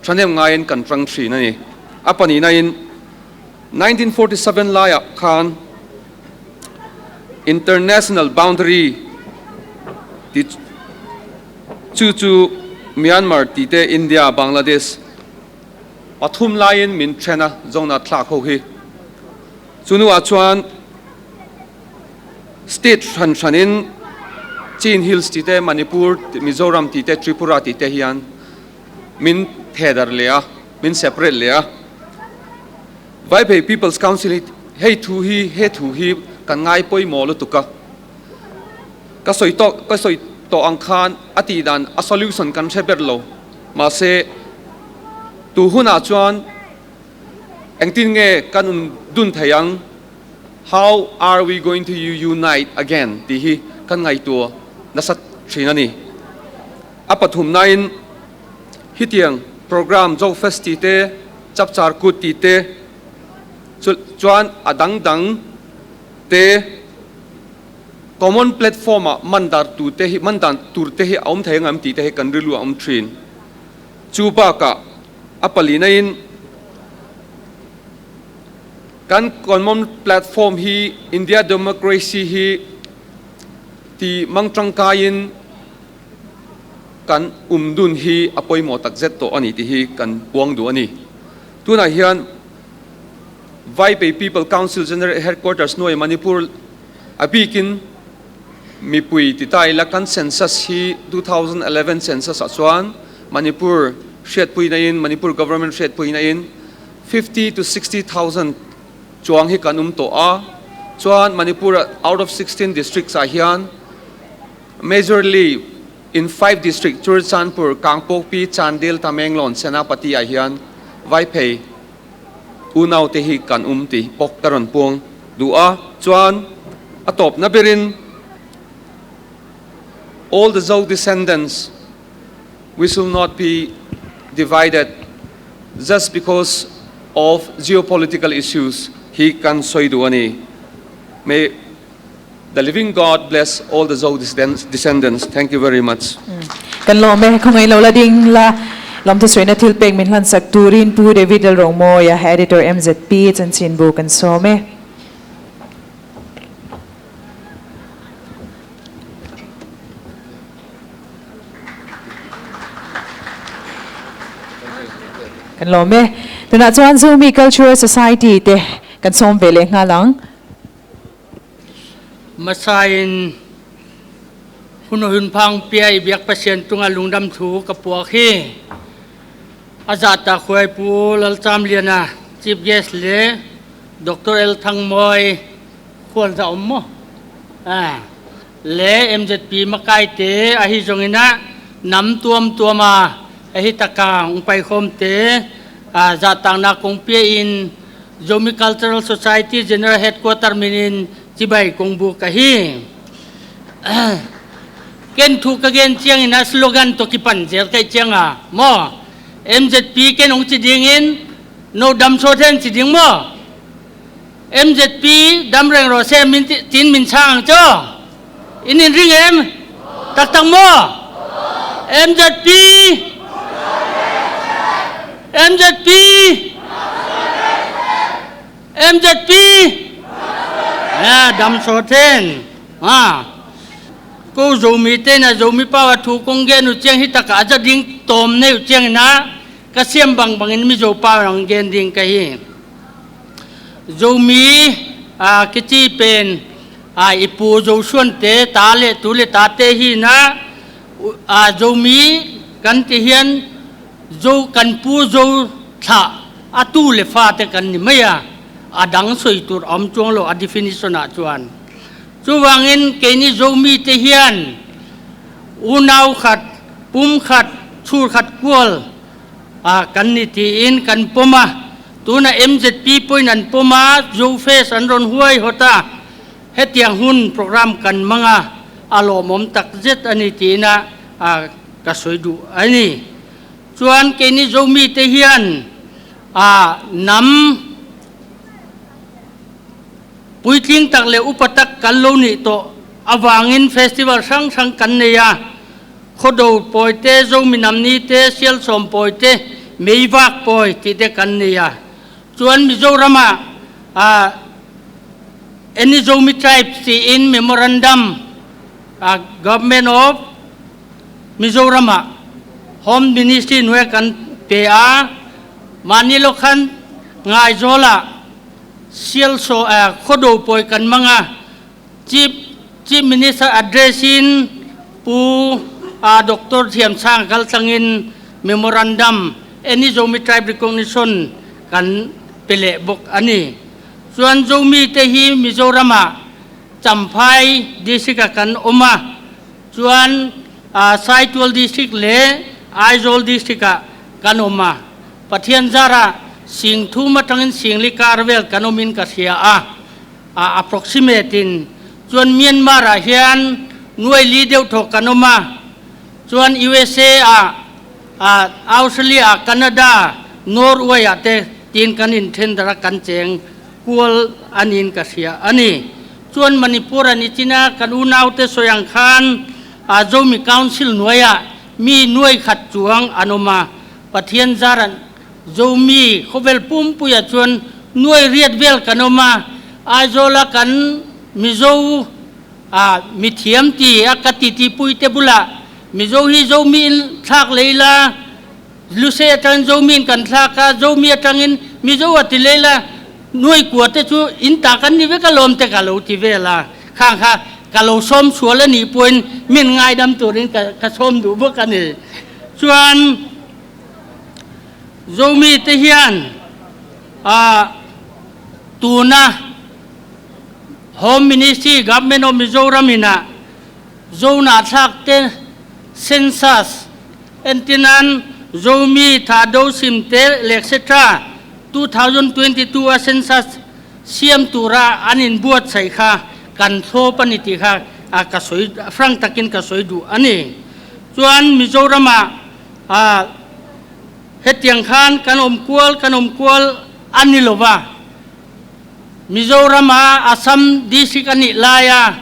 thanem ngain kan tang thin ani apani na in 1947 laia khan international boundary ti chu chu Myanmar ti te India Bangladesh pathum lain min thena zongna thlak ho hi chunu a chuan state hran hranin Chin Hills ti te Manipur Mizoram ti te Tripura ti te hian min thedar lea min separate lea Vaiphei People's Council hei thu hi he thu hi kan ngai poi mo lu tuka ka soi to ka soi to ang khan ati dan a solution kan hre lo ma se tu huna chuan engtin nge kan dun thayang how are we going to unite again ti hi kan ngai tua nasat thina ni a pathum nain hitiang Program Zofest tih te, Chapchar Kut tih te, chuan a dang dang te common platform ah man dar tur te hi man dan tur te hi a awm thei angem tih te hi kan rilru a awm thin. Chu bakah a palina in kan common platform hi India democracy hi ti mang tangkaiin kan um dun hi a pawimawh takzet tawh a ni tih hi kan puang duh a ni. Tunah hian Vaiphei People Council General Headquarters hnuai Manipur a bikin mipui ti ta ila kan census hi 2011 census ah chuan Manipur hriatpuina in Manipur government hriatpuina in 50 to 60,000 chuang hi kan um tawh a, chuan Manipur ah out of 16 districts ah hian Majorly in 5 district Churachandpur, Kangpokpi, Chandel, Tamenglong, Senapati ah hian Vaiphei unau te hi kan um tih pawh ka rawn puang duh a, chuan a tawpna berin all the Zo descendants we should not be divided just because of geopolitical issues hi kan sawi duh a ni. May The living God bless all the Zo descendants. Thank you very much. Kan lawm e, khawngaih lo la ding la lawmthu sawiina thil pek min hlansak turin Pu David Lalrongmawia, Editor MZP chanchinbu kan sawm e. Kan lawm e. Tunah chuan Zomi Cultural Society te kan sawm ve leh nghal ang. Hmasain hun hun phang pia i biak Pasian tunga lungdam thu ka puak hi. A zata khuai Pu Lalcham Liana, Chief Guest le Doctor L Thangmawi khual za om mo. Le MZP makai te a hi zongina nam tuam tuama a hi taka ungpai khom te za tang na kong pia in Zomi Cultural Society General Headquarter minin chibai kongbu ka hi. Ken thu ka gen chiang in a slogan to ki pan zel kai chiang a mo MZP ken ong chi ding in no dam so then chi ding mo MZP dam reng ro se min tin min chang cho in in ring em tak tak mo MZP MZP MZP dam so then ha ko zomi te na zomi pa thu kong ge nu chiang hi taka aja ding tom ne chiang na ka siam bang bang in mi zo pa rang gen ding ka hi zomi a kichi pen a ipu zo suan te ta le tu le ta te hi na a zomi kan ti hian zo kan pu zo thla a tu le fa te kan ni mai a a dang soi tur awm chuang lo a definition ah chuan chuvangin keini zomi te hian unau khat pum khat chhur khat kual a kan ni tiin kan pawm a tuna MZP pawhin an pawm a zo face an rawn huai hawt a hetiang hun program kan hmang a a lawmawm takzet a ni tiin a ka sawi duh a ni. Chuan keini Zomi te hian a hnam puitling tak leh upa tak kan lo nih tawh avangin festival hrang hrang kan nei a, Khawdo pawi te, Zomi Namni te, Sialsawm pawi te, Meivak pawi tih te kan nei a. Chuan Mizoramah a Any Zomi Tribes tiin memorandum a Government of Mizoramah Home Ministry hnuai kan pe a, mahni lo khan Ngaizawlah Sialsaw Khawdo pawi kan hmang a, Chief Chief Minister address in Pu Doctor Thiamsang kaltlangin Memorandum Any Zomi Tribe Recognition kan pe leh bawk a ni. Chuan Zomi te hi Mizoramah Champhai District ah kan awm a, Chuan Saitual District leh Aizawl District ah kan awm a, Pathian zarah sing thum atangin singli kar vel kan awmin ka hria a, approximate in. Chuan Myanmar ah hian nuai li deuh thawk kan awm a, chuan USA ah Australia, Canada, Norway ah te tiin kan in then darh a kan cheng kual a niin ka hria a ni. Chuan Manipur a ni chin a kan unaute sawi ang khan Zomi Council hnuaiah mi nuai khat chuang an awm a, Pathian zar an Zomi khawvel pumpuiah chuan nuai riat vel kan awm a, Aizawla kan Mizo a mithiam ti a ka titi pui te bulah Mizo hi Zomi in thlak lei la, Lusei atangin Zomi in kan thlak a, Zomi atangin Mizo a ti lei la, nuai kua te chu in ta kan ni vek alawm te ka lo ti vel a, khang kha ka lo sawm sual a nih pawhin min ngaidam turin ka ka sawm duh bawk a ni. Chuan Zomi te hian ah tuna Home Ministry Government of Mizoram in ah Zona thlak te Census entinan Zomi Thado Simte leh etc. 2022 a Census siam tura an inbuatsaih kha kan thlawp a ni tih kha ka sawi frank takin ka sawi duh a ni. Chuan Mizoramah hetiang khan kan awm kual kan awm kual a ni lova, Mizorama Assam district a nih laia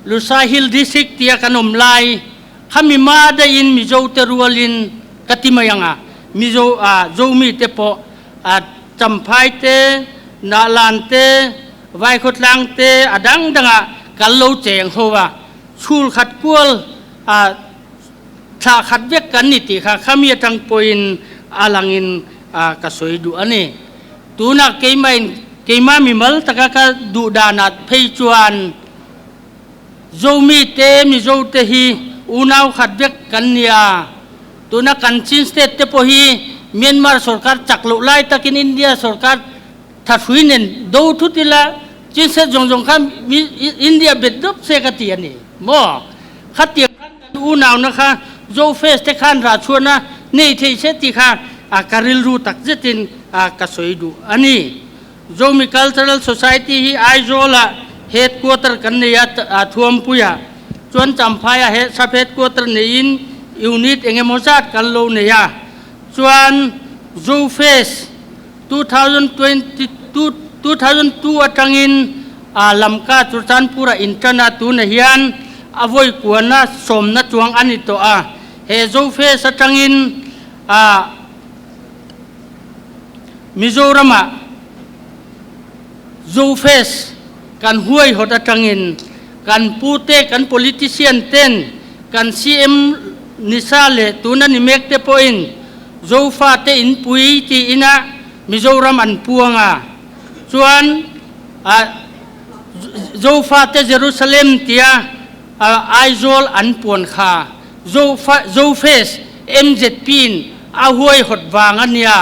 Lushai Hill District tia kan awm lai khami ma daihin Mizo te rualin ka ti mai ang a, Mizo ah Zomi te pawh ah Champhai te, Nahlan te, Vaikhawtlang te a dang dangah kan lo cheng ho a, chhul khat kual ah thlah khat vek kan ni tih kha khami atang pawhin a langin ka sawi duh a ni. Tunah keimahin keimah mimal taka ka duh danah phei chuan Zomi te Mizo te hi unau khat vek kan ni a, tuna kan Chin state te pawh hi Myanmar sorkar chak loh lai takin India sorkar thahrui nen do thut ila Chin state zawng zawng kha India bet dawp se ka ti a ni maw? Khatiang khan kan unauna kha Zo face te khan rah chhuahna nei thei se tih kha ka rilru tak zetin ka sawi duh a ni. Zomi Cultural Society hi Aizawlah headquarter kan nei a, Thuampuiah chuan Champhaiah he sub headquarter neiin unit eng emaw zat kan lo nei a. Chuan Zofest 2022 2002 atangin Lamka Churchandpur-ah intan a, tunah hian a vawi kuana sawmna chuang a ni tawh a. He Zofest atangin Mizoramah Zofest kan huaihawt atangin kan pute, kan politician ten, kan CM nisa leh tuna ni mek te pawhin Zofa te inpui tiin a Mizoram an puang a, chuan Zofa te Jerusalem tia Aizawl an puan kha Zofa Zofest MZP in a huaihawt vang a nia.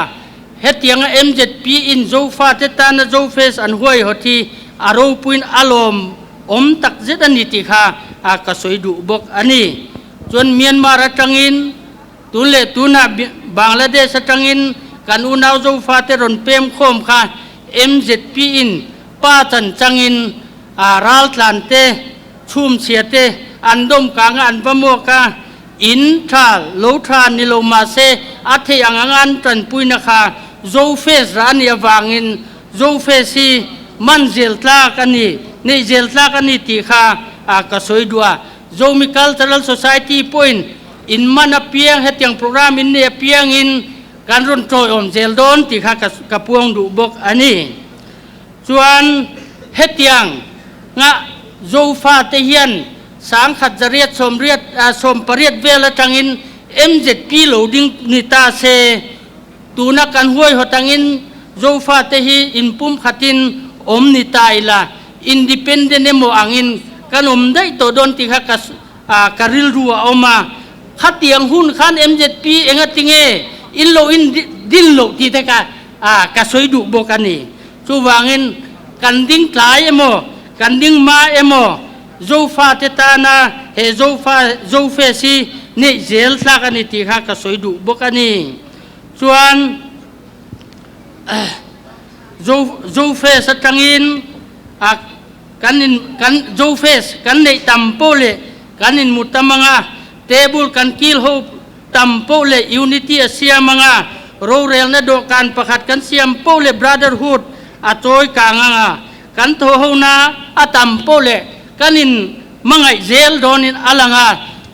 Hetianga MZP in Zofa te tana Zofest an huaihawt hi a ropuiin a lawm awm tak zet a ni tih kha ka sawi duh bawk a ni. Chuan Myanmar atangin Tun leh tunah Bangladesh atangin kan unau Zofate rawn pem khawm kha MZP in pa chan changin raltlan te, chhumchhia te an dawm kang a, an va muak a, in tha lo tha ni lo mahse a theih ang anga an tanpuina kha Zofest rah a nih avangin Zofest hi man zel tlak a ni, neih zel tlak a ni tih kha ka sawi duh a. Zomi Cultural Society pawhin in man apiang hetiang program in nei apiangin kan rawn tawiawm zel dawn tih kha ka puang duh bawk a ni. Chuan hetiang nga Zofa te hian sangkhat zariat sawmriat sawmpariat vel atangin MZP lo ding ni ta se tuna kan huaihawt angin Zofa te hi inpumkhatin awm ni ta ila independent emaw angin kan awm daih tawh dawn tih kha ka ka rilru a awm a, khatiang hun khan MZP enga tinge in lo in din loh tih te kha ka sawi duh bawk a ni. Chuvangin kan ding tlai emaw kan ding ma emaw Zofa te tana he Zofa Zofest hi neih zel tlak a ni tih kha ka sawi duh bawk a ni. Chuan Zofest atangin a Kan in kan Zofest kan neih tam pawh leh kan in mu tam anga table kan kil ho tam poh leh unity a siam anga, rorelna dawhkan pakhat kan siam poh leh brotherhood a chawi kang anga, kan thawhhona a tam poh leh kan in hmangaih zel dawnin a lang a,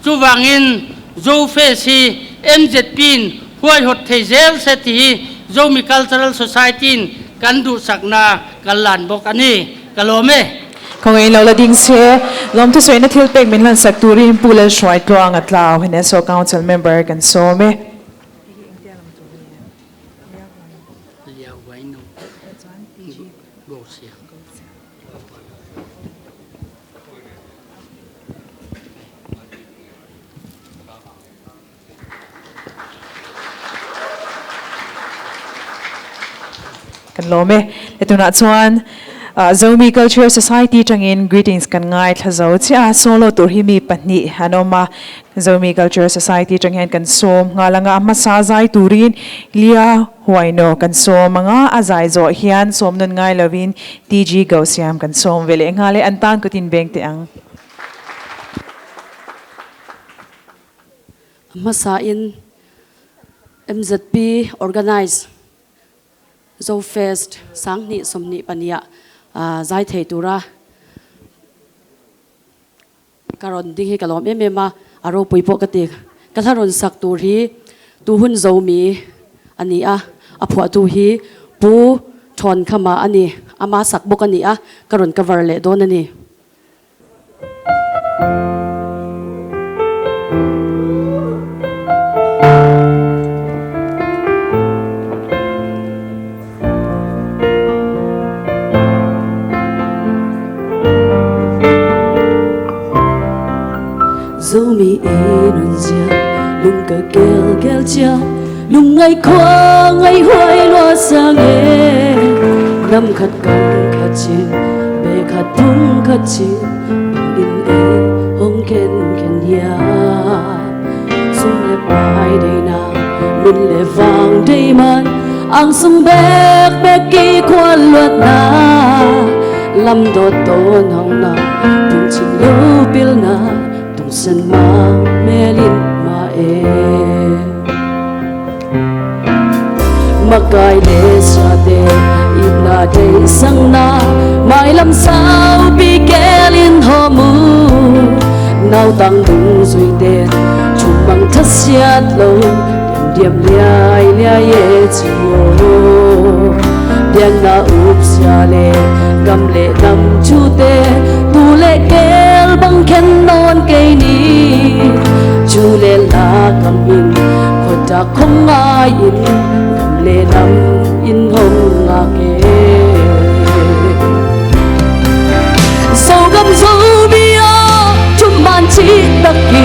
chuvangin Zofest hi MZP in huaihawt thei zel se tih hi Zomi Cultural Society in kan duhsakna kan lan bawk a ni. Ka lawm e. Khawngaih lo la ding se, lawmthu sawiina thil pek min hlansak turin Pu Lalhruai Tluang a tlau Heneso Council member kan sawm e. Kan lawm e. He tunah chuan Zomi Cultural Society tangin greetings kan ngaithla zo chiah a, solo tur hi mi pahnih an awm a, Zomi Cultural Society tang hian kan sawm nghal ang a, a hmasa zai turin Lia Huaino kan sawm ang a, a zai zawh hian sawm nawn ngai lovin TG Gausiam kan sawm ve leh nghal e, an tan kutin beng teh ang. A hmasain MZP organize Zofest sanghnih sawmhnih pahniha zai thei tura ka rawn ding hi ka lawm em em a, a ropui pawh ka ti. Ka hla rawn sak tur hi tu hun zomi a ni a, a phuahtu hi Pu Thawnkhama a ni, ama sak bawk a ni a, ka rawn cover leh dawn a ni. Zomi i nun zia lung ka kel kel chia lung ngai khua ngai huai lua sang e năm khat kam khat chin bè khat thung khat chin bằng in e hong khen khen ya sung le pai đây na nun le vang đây man ang sung bek bek ki khuan luat na lam do ton hong na tung chim lu pil na tung sen mang melin ma e Makai le sa te ina dei sang na mai lam sao bi kelin ho mu nau tang lung zui te chung mang thắt siat lo điểm điểm liai liai ye chi yo biang na up sia le gam le dam chu te tu le kel bang khen non cây ni chu le la kam in khuat ta không ai in gam le dam in hong nga ke dầu gam dầu bia chung man chi tak kỳ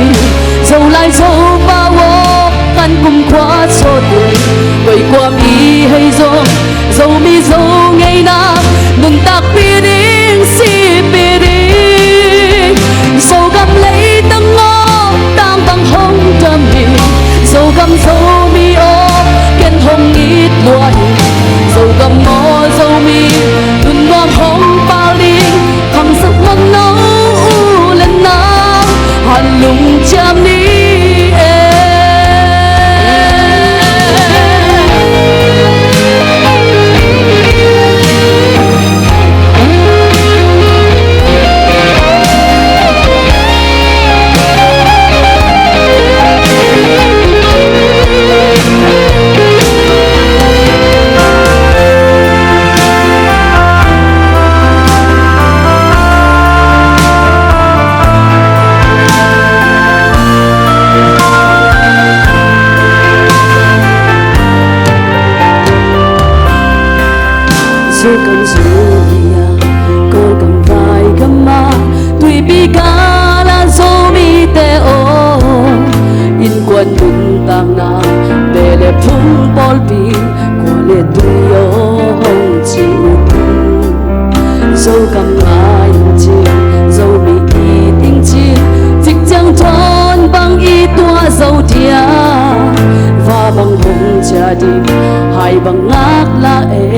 dầu lại dầu ba wo kan cùng khóa cho tuổi quay qua mi hay dầu dầu mi dầu ngày na nung tak pi ding si pi ding dầu gam lấy tăng ngô tang bằng hồng tâm mi dầu gam dầu mi ô kiên hồng ít lúa dầu gam mò dầu mi nun nuam hồng ba linh thằng sắc mong nấu u lên na hàn lung cham ni Dù cầm dù bia cô cầm vai cầm ma tuy bi ca là dô mi tê ô in quân đun tang na bề lệ phung bol pi của lệ tuy ô hồng chịu dâu cầm ai chi dâu mi y tinh chi chích chẳng thon bằng y tua dâu thia và bằng hồng cha đi hai bằng ngác la e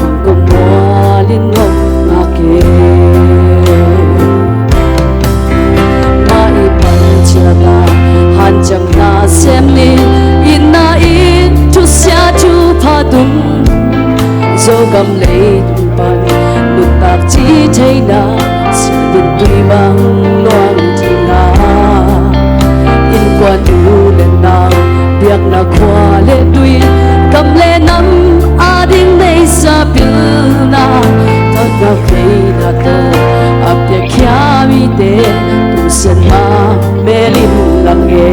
bằng cùng mùa liên hồng ngạc kê mai bằng cha ta han chẳng na xem ni in na in chu sia chu pha tum zo gam lei tum pan nun tak chi thei na din tui mang loang chi na in quan u lên na biak na khoa le tui cầm le năm a ding nei sa pil na ta na khei na to ap te khia mi te tu sen ma me lim lang nge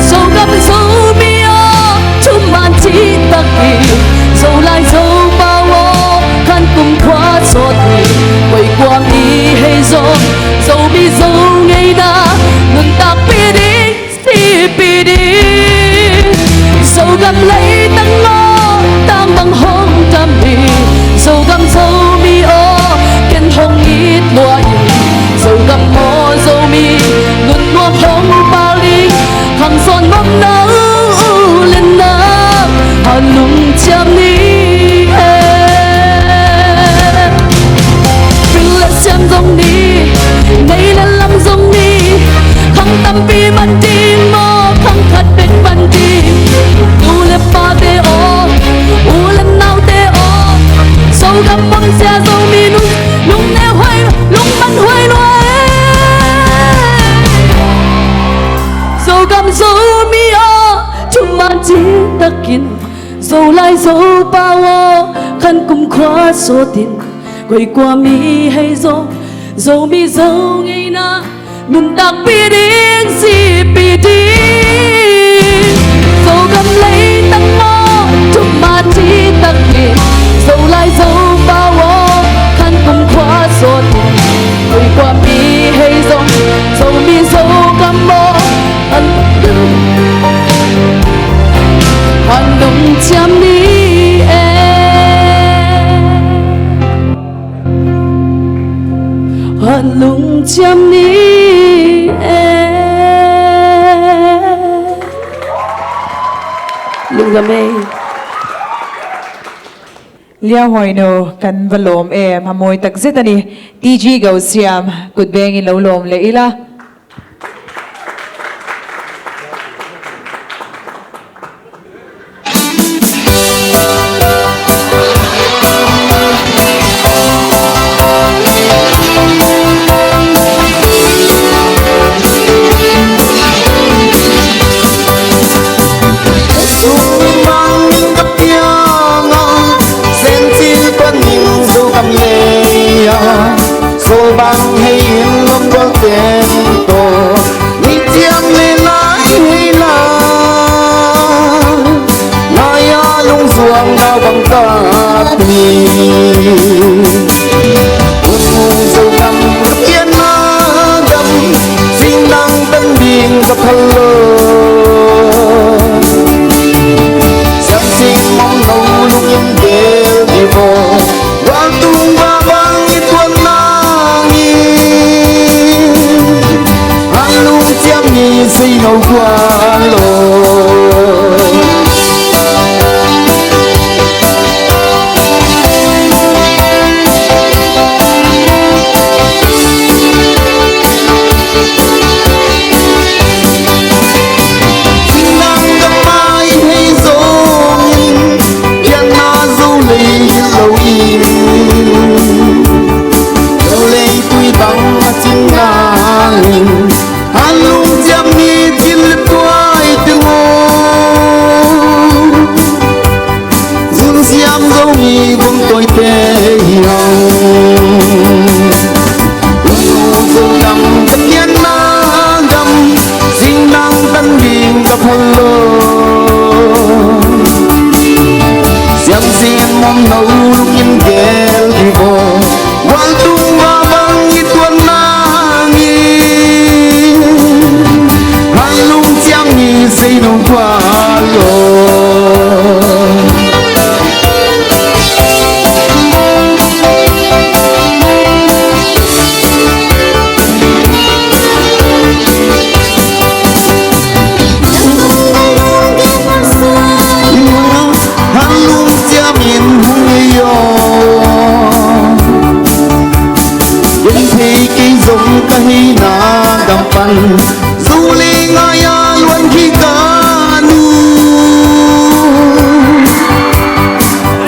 so gam so mi o chung man chi tak ki so lai so ba wo kan kum khwa so thi quay qua mi hay zo zo mi zo ngày na nun ta pi đi si pi đi so gam lấy tăng ngô tăng bằng hông tam đi so gam so mi o ken hong ít lúa in so gam mo zo mi nun nuam hong ba li khang son mong nâu lên na hà lung cham ni xem dòng đi đây là lâm dòng đi khăng tâm pi man đi mò khăng khát bên man đi tu le pa te o u le nau te o sâu gam mong xe dâu mi nung lung nè hoài lung man hoài loe dâu gam dâu mi o chung man chi takin dâu lai dâu pa o khăn cùng khóa số tiền quay qua mi hay dâu dâu mi dâu ngày na nun tak pi ding si pi ding dâu gam lấy tăng mò chung ma chi tak ni dâu lai dâu bao ô khăn cùng khóa số tiền quay qua mi hay dâu dâu mi dâu gam mò ăn hoàn lung cham ni hoàn lung cham ni lung gam e lia hoi no kan va lawm em ha mawi tak zet ani TG go siam kut beng in lo lawm le ila. Hãy subscribe Zo le ngaia luan khi ka nu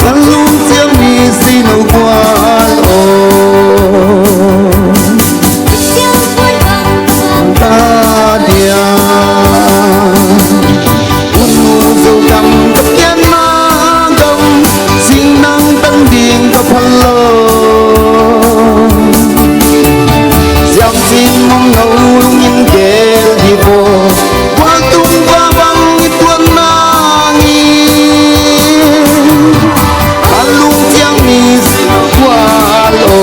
Kan lung chiang mi si lo kual o Ta dia Un nu zo kam ka pian ma gam Sing nang tang ding ka phal lo Giang xin mong ngâu lung in kel di vô Qua tung qua băng i tuan nangi Alung chiang mi xin qua lo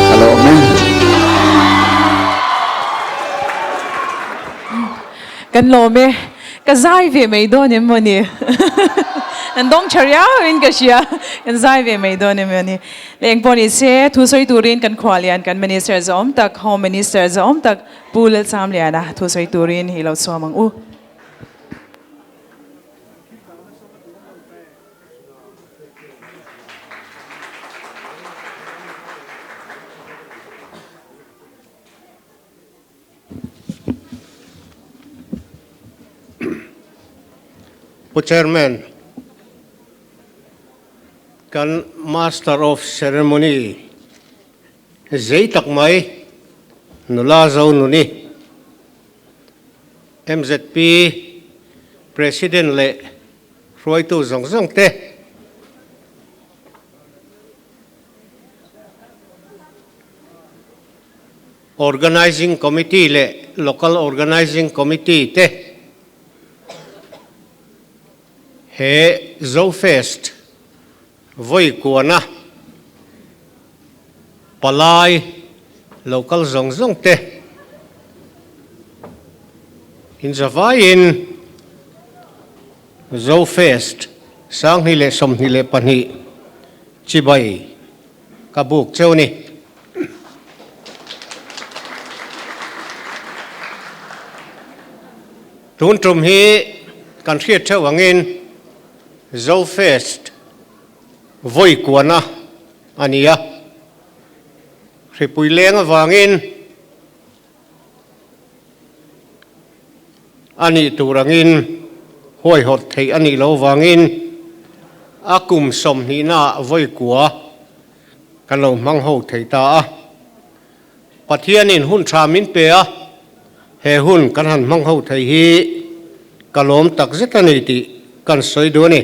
Hello, man. Kan lawm e, ka zai ve mai dawn em maw ni? An dawng tha riau in ka hria, kan zai ve mai dawn em maw ni? Leng pawh ni se, thu sawi turin kan khua lian kan Minister zawm tak, Home Minister zawm tak Pu Lalchamliana thu sawi turin hi lo chhuam ang u. Pu Chairman, kan Master of Ceremony zei tak mai nula zo nuni MZP President leh hruaitu zawng zawng te, Organizing Committee leh Local Organizing Committee te he Zofest vawi kuana palai local zawng zawng te inzavaiin Zofest 2022 chibai ka buk cheu ni. Tun tum hi kan hriat theuh angin Zofest vawi kuana a ni a, hripui leng avangin a nih tur angin huaihawt theih a nih loh avangin a kum sawmhnihnaah vawi kua kan lo hmang ho thei ta a. Pathianin hun tha min pe a, he hun kan han hmang ho thei hi ka lawm tak zet a ni tih kan sawi duh a ni.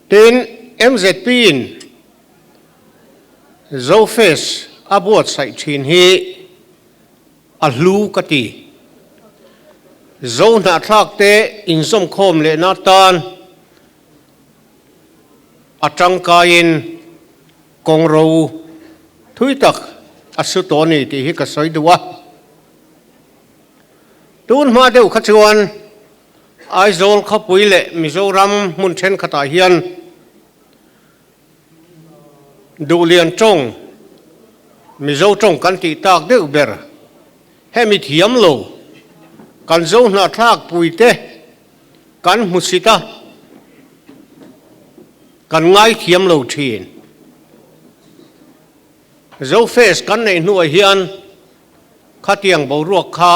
Tin, MZP-in Zofest a buatsaih thin hi a hlu ka ti. Zo hnahthlak te inzawmkhawm lehna atan a tangkaiin kawng ro thui tak a su tawh a ni tih hi ka sawi duh a. Tun hma deuh kha chuan Aizawl khawpui leh Mizoram hmun thenkhatah hian Duhlian tawng, Mizo tawng kan tih tak deuh ber, hemi thiam lo, kan zo hnahthlak puite kan hmu sit a, kan ngaithiam lo thin. Zofest kan neih hnuah hian khatiang boruak kha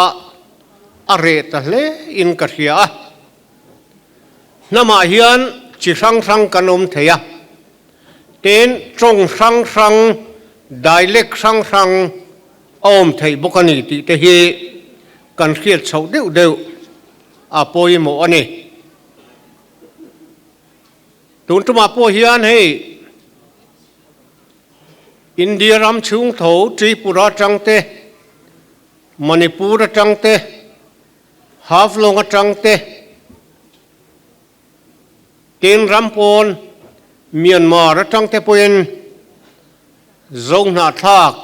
a reh ta hle in ka hria a. Hnamah hian chi hrang hrang kan awm thei a, tin tawng hrang hrang, dialect hrang hrang a awm theih bawk a ni tih te hi kan hriat chhoh deuh deuh a pawimawh a ni. Tun tumah pawh hian hei India ram chhung tho Tripura atang te, Manipur atang te, Haflong atang te, tin ram pawn Myanmar atang te pawhin Zohnahthlak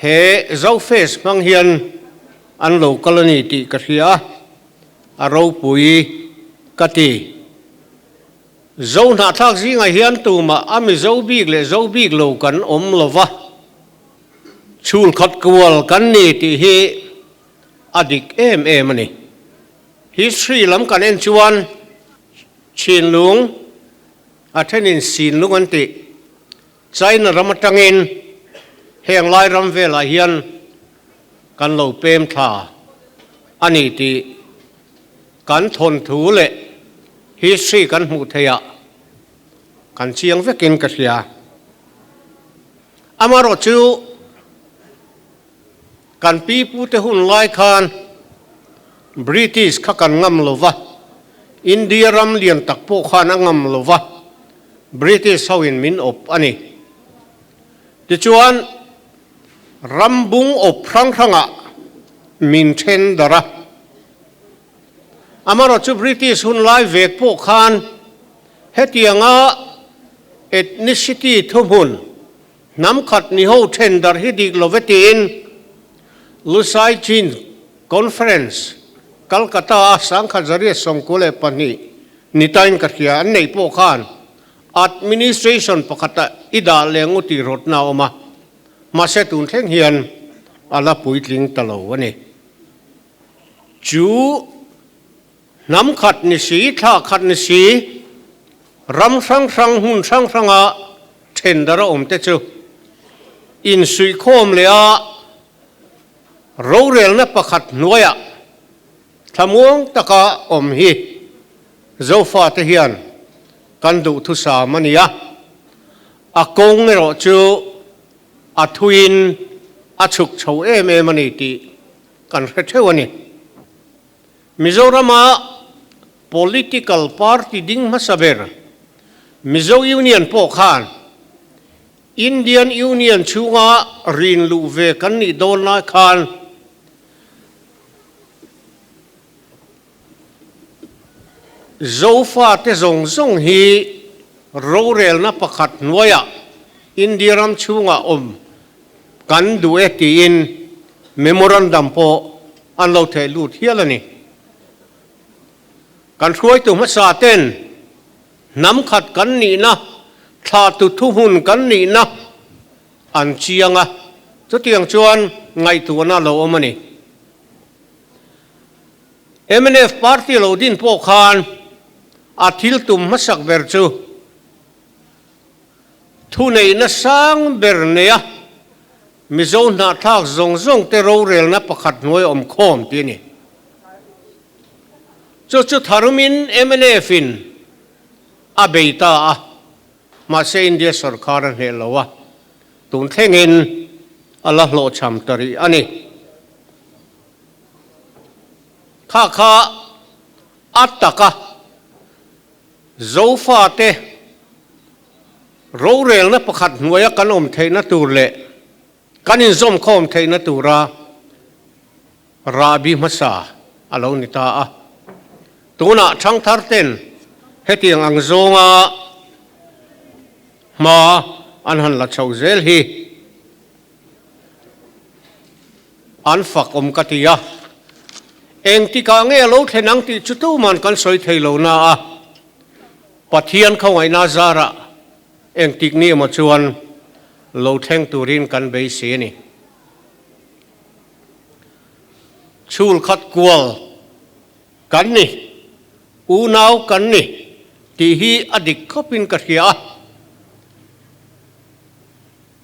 he Zofest hmang hian an lo kal a ni tih ka hria a, a ropui ka ti. Zohnahthlak zingah hian tumah a Mizo bik leh Zo bik lo kan awm lo va, chhul khat kual kan ni tih hi. a dik em em a ni. History lam kan en chuan Chinlung a thenin Sinlung an tih. China ram atangin heng lai ram velah hian kan lo pem thla a ni tih kan thawnthu leh history kan hmuh theihah kan chiang vekin ka hria. Amaherawhchu kan pi pute hun lai khan British kha kan ngam lo va, India ram lian tak pawh khan a ngam lo va, British hoin min awp a ni. Tichuan, ram bung awp hrang hrangah min then darh a. Amaherawhchu British hun lai vek pawh khan hetianga ethnicity thuhmun hnam khat ni ho then darh hi dik lo ve tiin Lusai Chin Conference Calcutta a sangkhat zariat 92 nitain ka hria an neih pawh khan administration pakhata i dah leh ngu tih rawtna a awm a, mahse tun thleng hian a la puitling ta lo a ni. Chu hnam khat ni si, thla khat ni si, ram hrang hrang hmun hrang hranga then dar a awm te chu insuihkhawm leh a rorelna pakhat hnuaiah thlamuang taka awm hi Zofate hian kan duhthusam a ni a, a kawng erawh chu a thuin a chhuk chho em em a ni tih kan hre theuh a ni. Mizorama political party ding hmasa ber Mizo Union pawh khan Indian Union chhunga rin luh ve kan nih dawn lai khan Zofate zawng zawng hi rorelna pakhat hnuaiah India ram chhungah awm kan duh e tiin memorandum pawh an lo theh lut hial a ni. Kan hruaitu hmasa ten hnam khat kan nihna, thlahtu thuhmun kan nihna an chiang a, chutiang chuan ngaihtuahna a lo awm a ni. Mnf party lo din pawh khan a thil tum hmasak ber chu thuneihna sang ber neia Mizo hnahthlak zawng zawng te rorelna pakhat hnuai awm khawm tih a ni. Chu chu tharumin mnf in a bei ta a, mahse India sorkar a hneh lo a, tun thlengin a la hlawhchham ta rih a ni. Kha kha a taka Zofate rorelna pakhat hnuaia kan awm theihna tur leh kan inzawmkhawm theihna tura rahbi hmasa a lo ni ta a. Tunah thangthar ten hetiang ang zawnga hma an han la chho zel hi An fak awm ka ti a. Engtikah nge a lo thlen ang tih chu tuman kan sawi thei lo na a, Pathian khawngaihna zarah engtik ni emaw chuan lo thleng turin kan beisei a ni. Chhul khat kual kan ni, unau kan ni tih hi a dik khawpin ka hria a.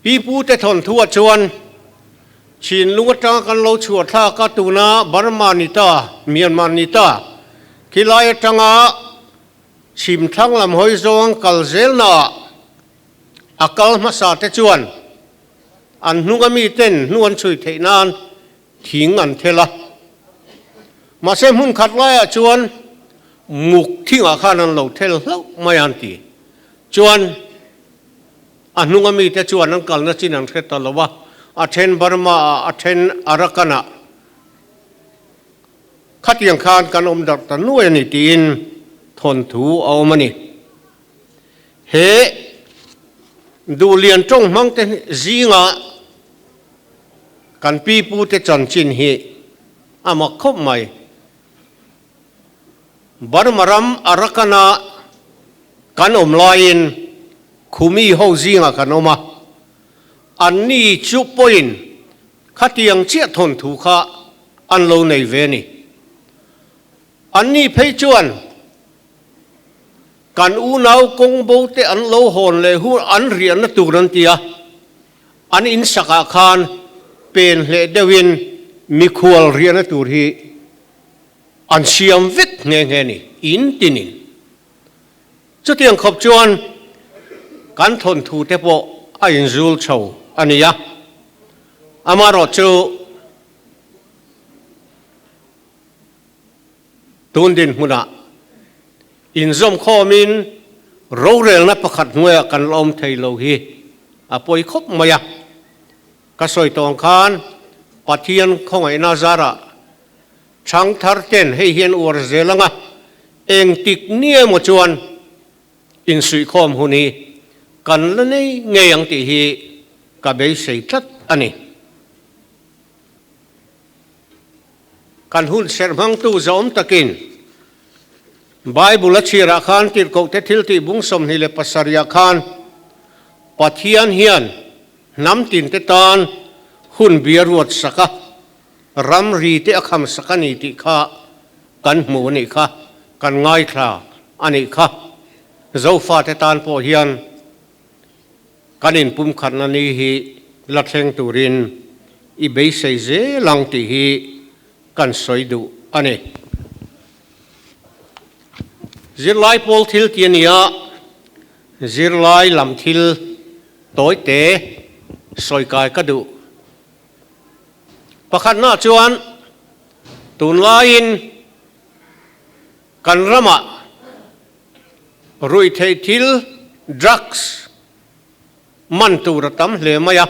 Pi pute thawnthuah chuan Chinlung atanga kan lo chhuah thlak a, tuna Burma ni ta, Myanmar ni ta, khilai atanga chhim thlang lam hawi zawng kal zelnaah a kal hmasa te chuan an hnunga miten hnu an chhui theih nan thing an thel a. Mahse hmun khat laiah chuan muk thingah khan an lo thel hlauh mai a an ti. Chuan. A hnunga mite chuan an kalna chin an hre ta lo a, a then Burma-ah, a then Arakan-ah khatiang khan kan awm darh ta nuai a ni tiin thawnthu a awm a ni. He Duhlian tawng hmangte zinga kan pipute chanchin hi a mak khawp mai. Burma ram Arakan-a kan awm laiin Khumi ho zingah kan awm a, anni chu pawhin khatiang chiah thawnthu kha an lo nei ve a ni. Anni phei chuan kan unau kawng bo te an lo hawn leh hu an riahna tur an ti a, an in sakah khan pen hleh deuhin mikhual riahna tur hi an siam vek nghe nghe a ni, in tinin. Chutiang khawp chuan kan thawnthu te pawh a inzul chho a ni a, amaherawhchu tun dinhmunah inzawmkhawmin rorelna pakhat hnuaiah kan la awm thei lo hi a pawi khawp mai a. Ka sawi tawh ang khan Pathian khawngaihna zarah Chhangthar ten hei hian uar zel anga engtik ni emaw chuan insuihkhawm hun hi kan la nei ngei ang tih hi ka beisei tlat a ni. Kan hun serh hmangtu zawm takin Bible a chhirah khan tirhkohte thiltih bung 27 ah khan Pathian hian hnam tinte tan hun bia ruat sak a, Ramri te a kham sak a ni tih kha kan hmu a nih kha, kan ngaithla a nih kha. Zofate tan pawh hian kan inpumkhatna ni hi la thleng turin i beisei zel ang tih hi kan sawi duh a ni. Zirlai pawl thil ti a ni a, zirlai lam thil tawite sawi kai ka duh. Pakhatna chuan tunlaiin kan ramah ruihtheih thil, drugs, man tur a tam hle mai a.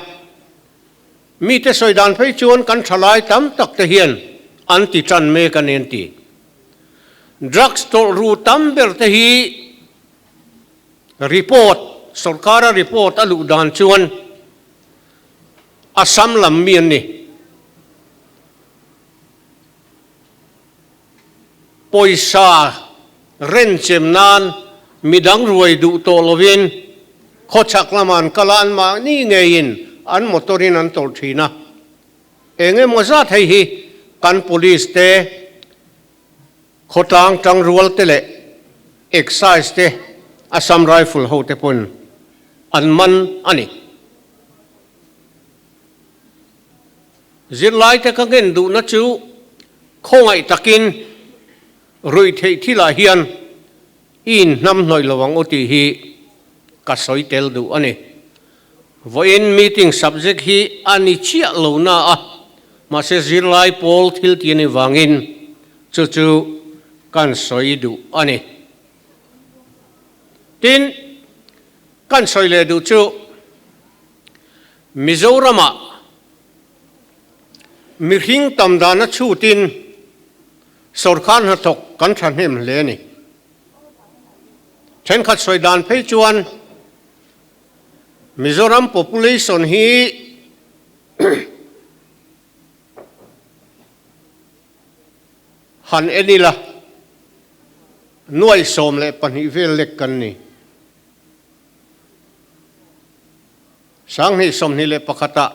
Mite sawi dan phei chuan kan thalai tam tak te hian an ti tan mek a ni an ti. Drugs tawlh ru tam ber te hi report, sorkara report a luh dan chuan Assam lam mi an ni. Pawisa renchem nan midang ruai duh tawh lovin khawchhak lamah an kal a, anmahni ngeiin an motor in an tawlh thin a. Eng emaw zat hei hi kan police te, khawtlang tangrual te leh excise te Assam Rifle ho te pawn an man a ni. Zirlaite ka ngen duhna chu khawngaih takin ruih theih thilah hian i inhnamhnawih lo ang u tih hi ka sawi tel duh a ni. Vawiin meeting subject hi a ni chiah lo na a, mahse zirlai pawl thil ti a nih vangin chu chu kan sawi duh a ni. Tin, kan sawi leh duh chu Mizoramah mihring tam dana chhutin sorkar hnathawk kan thahnem hle a ni. Thenkhat sawi dan phei chuan Mizoram population hi han en ila nuai 12 vel lek kan ni. 2021 ah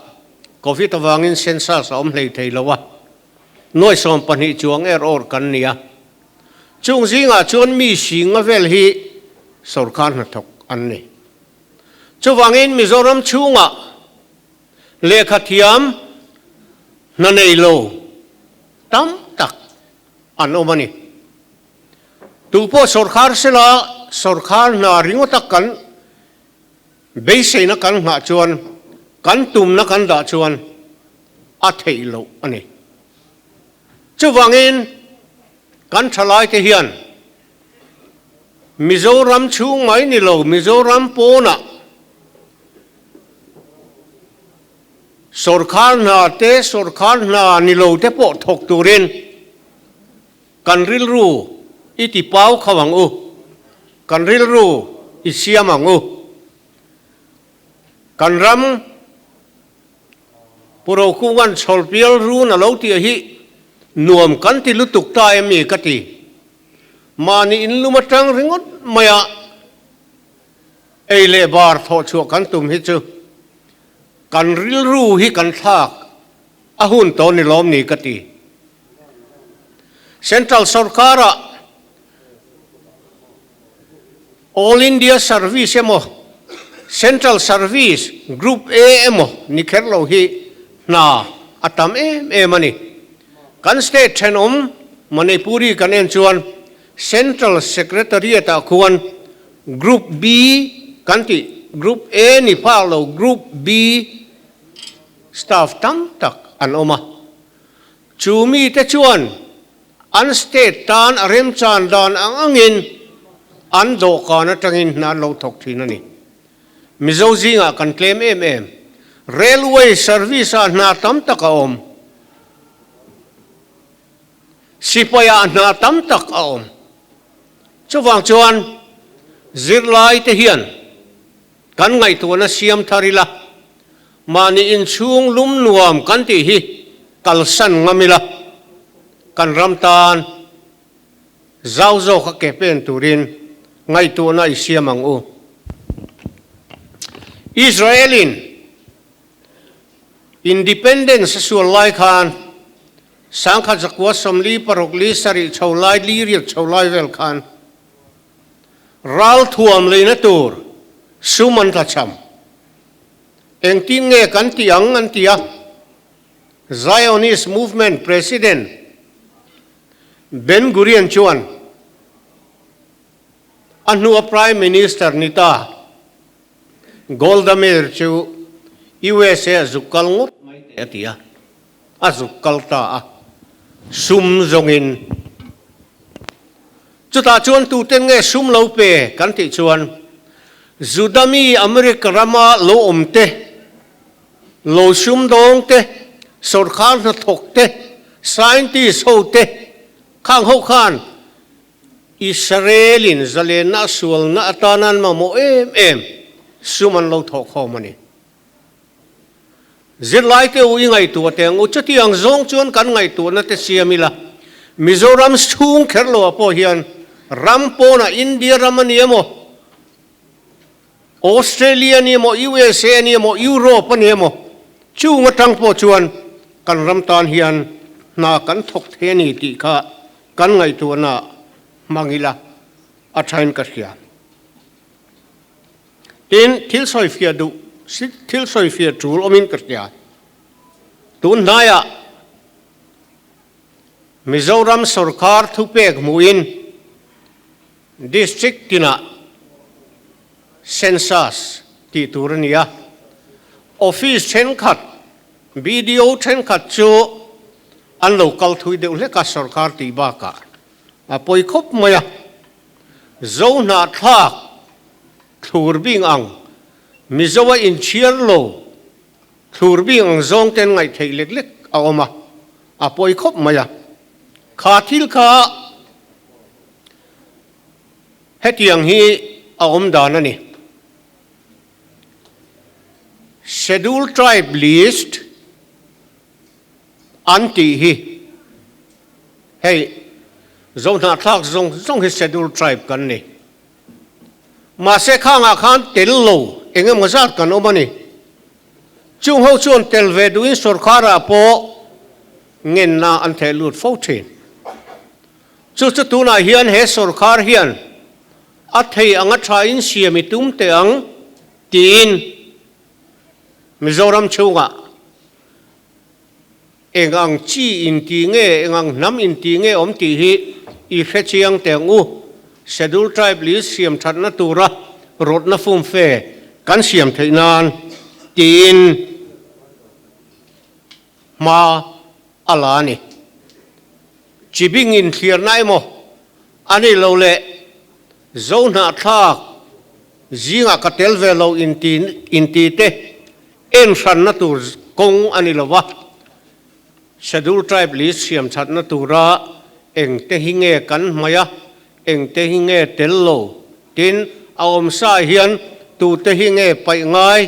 Covid avangin census a awm hlei thei lo a, nuai 12 chuang er awr kan ni a. Chung zingah chuan mi singa vel hi sorkar hnathawk an ni. Chuvangin Mizoram chhungah lehkha thiam hna nei lo tam tak an awm a ni. Tu pawh sorkar sela sorkar hna ringawta kan beiseina kan nghah chuan kan tumna kan dah chuan a theih loh a ni. Chuvangin kan thalaite hian Mizoram chhung mai ni lo Mizoram pawnah sorkar hna te sorkar hna ni lo te pawh thawk turin Kan rilru i ti pau kho ang u, kan rilru i siam ang u. Kan ram Pu Rokunga'n chhawlpial run a lo tih hi nuam kan ti lutuk ta em mi ka ti. Mahni inlum atang ringawt maia ei leh bar thawh chhuah kan tum hi chu kan rilru hi kan thlak a hun tawh ni lawm ni ka ti. Central sorkara All India Service emaw Central Service Group A emaw ni kher lo hi hna a tam em em a ni. Kan state thenawm Manipuri kan en chuan Central Secretariat ah khuan Group B kan tih Group A ni phak lo Group B staff tam tak an awm a. Chu mite chuan an state tan a remchan dan ang angin an dawhkan atangin hna an lo thawk thin a ni. Mizo zingah kan tlem em em. Railway service ah hna tam tak a awm. Sipai ah hna tam tak a awm. Chuvang chuan zirlai te hian kan ngaihtuahna siam thar ila, mahni inchhung lum nuam kan tih hi kalsan ngam ila, kan ram tan zau zawka ke pen turin ngaihtuahna i siam ang u. Israel-in Independence a sual lai khan sangkhat zakua 46 li 7 chho lai li riat chho lai vel khan Ralthuam leina tur sum an tlachham. Engtin nge kan ti ang an ti a, Zionist Movement President Ben Gurion chuan a hnua Prime Minister ni ta Golda Meir chu USA a zuk kal ngawt mai teh a ti a, a zuk kal ta a, sum zawngin. Chutah chuan tuten nge sum lo pe kan tih chuan Juda mi America rama lo awm te, lo sumdawng te, sawrkhar hnathawk te, scientist ho te, khang ho khan Israel-in zalenna a sualna atana an mamawh em em sum an lo thawhkhawm a ni. Zirlaite u i ngaihtuah teh ang u, chutiang zawng chuan kan ngaihtuahna te siam ila, Mizoram chhung kher loah pawh hian ram pawnah India ram a ni emaw, Australia a ni emaw, USA a ni emaw, Europe a ni emaw, chung atang pawh chuan kan ram tan hian hna kan thawk thei a ni tih kha kan ngaihtuahna hmang ila a thain ka hria. Tin, thil sawifiah duh, thil sawifiah tul awmin ka hria. Tun hnaiah Mizoram sorkar thupek hmuhin District tinah Census tih tur a ni a, Office thenkhat, BDO thenkhat chu an lo kal thui deuh hlek a sorkar tih bakah a pawi khawp mai a. Zo hnahthlak thlur bing ang Mizoa inchhiar lo thlur bing ang zawng ten ngaihtheih lek lek a awm a, a pawi khawp mai a. Kha thil kha hetiang hi a awm dan a ni. Schedule Tribe List an tih hi hei Zohnahthlak zawng zawng hi Schedule Tribe kan ni. Mahse khangah khan tel lo eng emaw zat kan awm a ni. Chung ho chuan tel ve duhin sorkarah pawh ngenna an theh lut fo thin. Chu chu tunah hian he sorkar hian a thei anga thain siam i tum teh ang tiin Mizoram chhungah Eng ang chi inti nge, eng ang hnam inti nge awm tih hi i hre chiang teh ang u. Schedule Tribe list siam thatna tura rawtna fumfe kan siam theih nan tiin hma a la a ni. Chi bing inthliarna emaw a ni lo leh Zo hnahthlak zingah ka tel ve lo inti inti te En hranna tur kawng a ni lo va, Schedule Tribe list siam thatna tura eng te hi nge kan hmai a, eng te hi nge tel lo, tin a awmsa hian tu te hi nge paih ngai,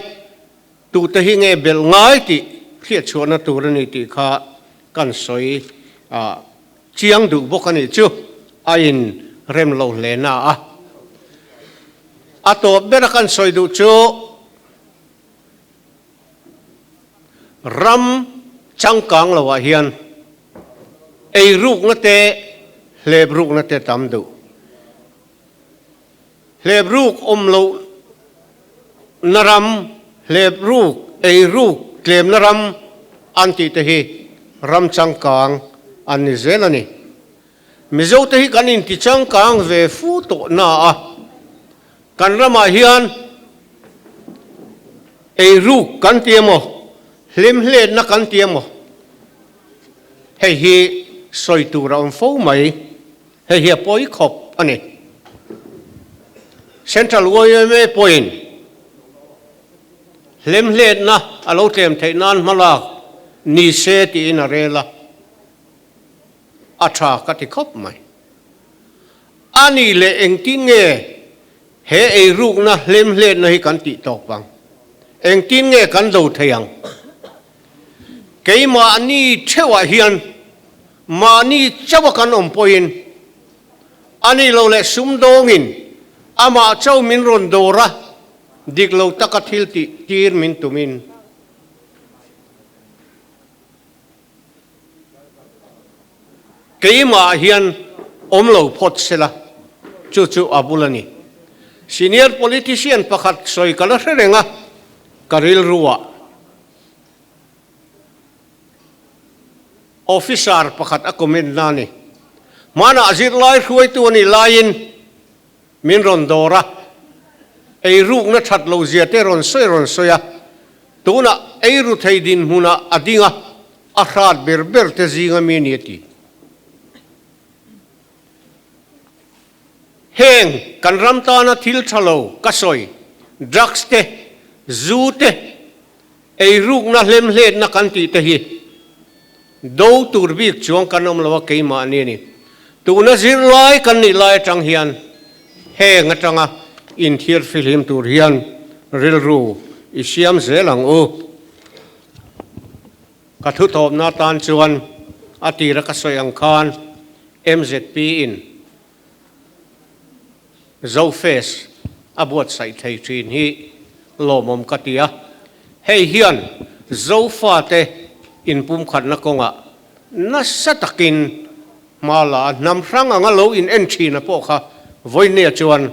tu te hi nge belh ngai tih hriatchhuahna tur a ni tih kha kan sawi chiang duh bawk a nih chu a in rem lo hle na a. A tawp bera kan sawi duh chu. Ram changkang loah hian eirukna te Hlep rukna te tam duh. Hlep ruk awm loh na ram, hlep ruk, ei ruk tlemna ram an tih te hi ram changkang an ni zel a ni. Mizo te hi kan inti changkang ve fu tawh na a, kan ramah hian ei ruk kan ti emaw, hlimhletna kan ti emaw, hei hi sawi tur a awm fo mai. Hei hi a pawi khawp a ni. Central yma pawhin hlemhletna a lo tlem theih nan hmalak ni se tiin a rel a, a tha ka ti khawp mai. A nih leh engtin nge he eirukna hlemhletna hi kan tih tawp ang? Engtin nge kan do thei ang? Keimahni theuhah hian Mahni chauh a kan awm pawhin a ni lo leh sumdawngin amah chauh min rawn dawr a, dik lo taka thil tih tir min tumin. Keimah hian awm lo phawt sela, chu chu a bul a ni. Senior politician pakhat sawi ka la hre reng a, ka rilru ah. Officer pakhat a comment na a ni. Hmanah zirlai hruaitu a nih laiin min rawn dawr a, eirukna that lo zia te rawn sawi rawn sawi a, tunah eiru thei dinhmunah a ding a, a hrat ber ber te zinga mi a ni a ti. Heng kan ram tana thil tha lo ka sawi, drugs te, zu te, Eirukna hlemhletna kan tih te hi do tur bik chuang kan awm lo a keimahni a ni. Tuna zirlai kan nih lai atang hian heng atanga inthiar fihlim tur hian rilru i siam zel ang u. Ka thutawpna atan chuan a tira ka sawi ang khan MZP in Zofest a buatsaih thei thin hi lawmawm ka ti a, hei hian Zofate inpumkhatna kawngah nasa takin hma la a, hnam hrang anga lo in en thin a pawh kha vawinia chuan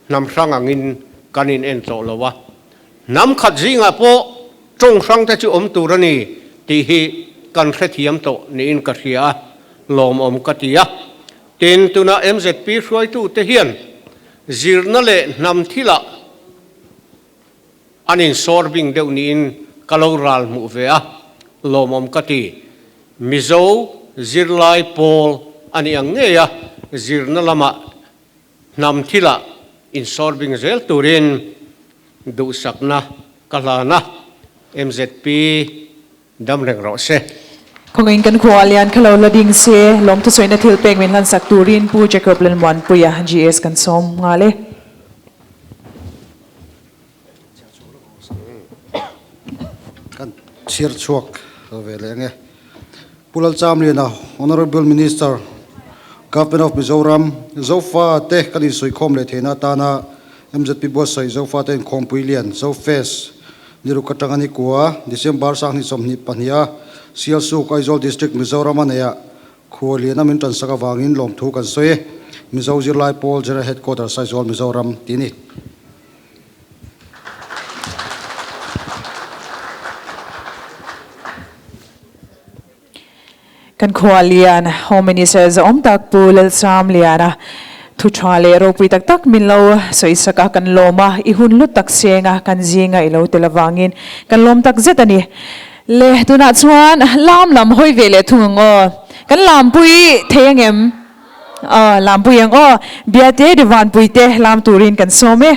hnam hrang angin kan in en tawh lo a, hnam khat zingah pawh tawng hrang te chu awm tur a ni tih hi kan hrethiam tawh niin ka hria a, lawmawm ka ti a. Tin, tuna MZP hruaitute hian zirna leh hnam thilah an insawr bing deuh niin ka lo ral hmuh ve a, lawmawm ka ti. Mizo zirlai pawl a nih ang ngei a, zirna lamah hnam thilah insawr bing zel turin duhsakna ka hlan a, MZP Dam reng rawh se. Khawngin kan khua lian kha lo la ding se, lawmthu sawina thil pek min hlansak turin Pu Jacob Lalmuanpuia GS kan sawm nghal e. Kan chhiar chhuak ve leh ange. Pu Lalchamliana, Honourable Minister, Government of Mizoram, Zofa te kan insawikhawm leh theihna atana MZP buatsaih Zofa te inkhawmpui lian, Zofest, ni ruk atanga ni kua, December 2022 a Sialsuk, Aizawl District, Mizoram a neih ah khua liana min tansak avangin lawmthu kan sawi e. Mizo Zirlai Pawl General Headquarters, Aizawl, Mizoram tih a ni. Kan khua lian Home Minister zahawm tak Pu Lalchamliana thu tha leh ropui tak tak min lo sawisak a, kan lawm a, i hun hlut tak senga kan zinga i lo tel avangin kan lawm tak zet a ni. Le tunah chuan lam lam hawi ve leh thung ang aw. Kan lampui thei angem? Aw lampui ang aw. Biate Divanpui te lam turin kan sawm e.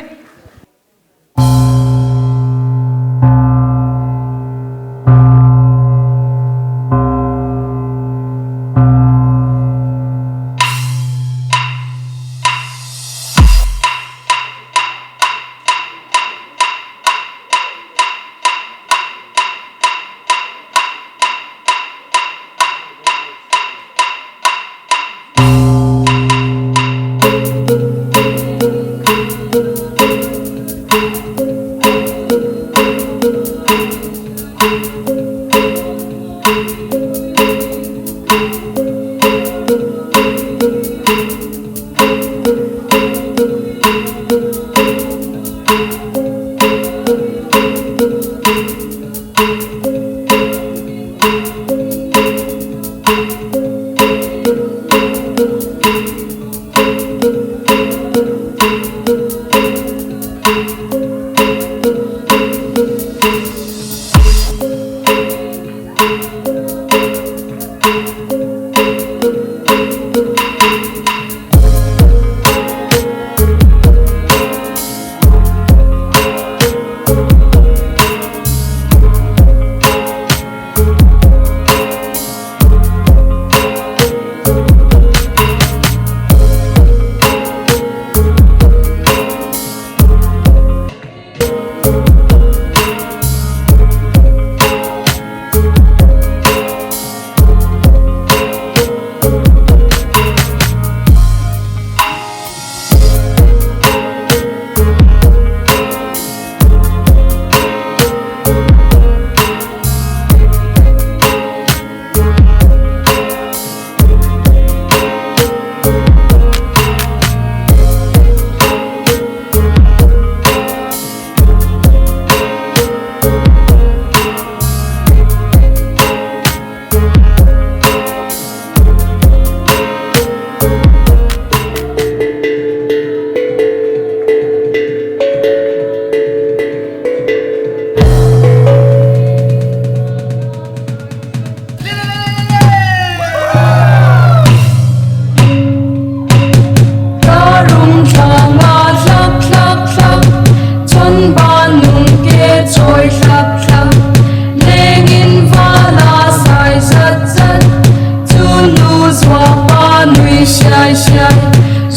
siai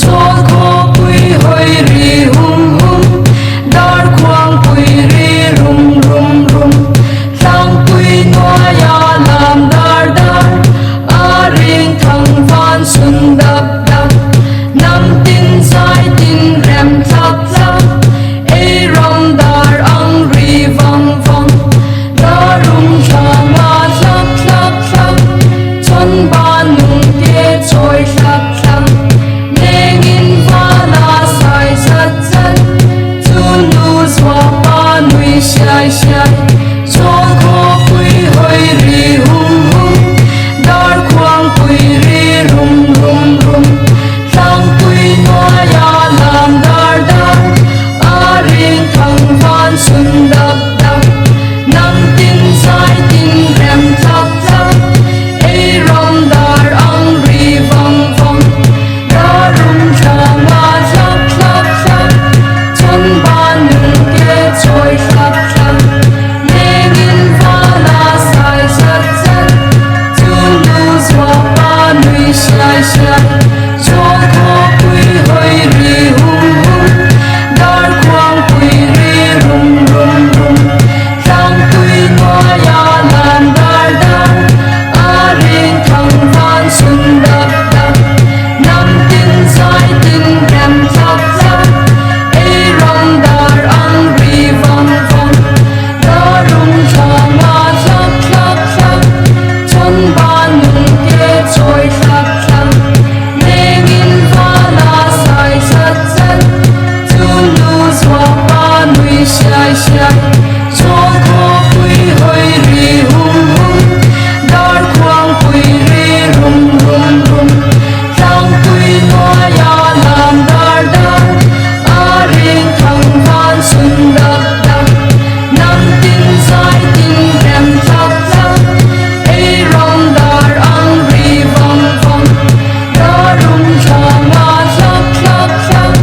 Zawl khawpui hawi ri hum hum Dar khuangpui ri rum rum rum Tlangpui hnuaia lam dar dar A ring thang van sun dap dap Nam tin zai tin rem thlap thlap Ei ram dar ang ri vang vang Darum thla nga thlap thlap thlap Chawn ban nung ke chawi thlap thlap Lengin vala sai zat zat Chu nu zua pa nui siai siai Zawl khawpui hawi ri hum hum Dar khuangpui ri rum rum rum Tlangpui hnuaia lam dar dar A ring thang van sun dap dap Nam tin zai tin rem thlap thlap Ei ram dar ang ri vang vang Darum thla nga thlap thlap thlap Chawn ban nung ke chawi thlap thlap Lengin vala sai zat zat Chu nu zua pa nui siai siai Zawl khawpui hawi ri hum hum Dar khuangpui ri rum rum rum Tlangpui hnuaia lam dar dar A ring thang van sun dap dap Nam tin zai tin rem thlap thlap Ei ram dar ang ri vang vang Darum thla nga thlap thlap thlap Chawn ban nung ke chawi thlap thlap Lengin vala sai zat zat Chu nu zua pa nui siai siai Zawl khawpui hawi ri hum hum Dar khuangpui ri rum rum rum Tlangpui hnuaia lam dar dar A ring thang van sun dap dap Nam tin zai tin rem thlap thlap Ei ram dar ang ri vang vang Darum thla nga thlap thlap thlap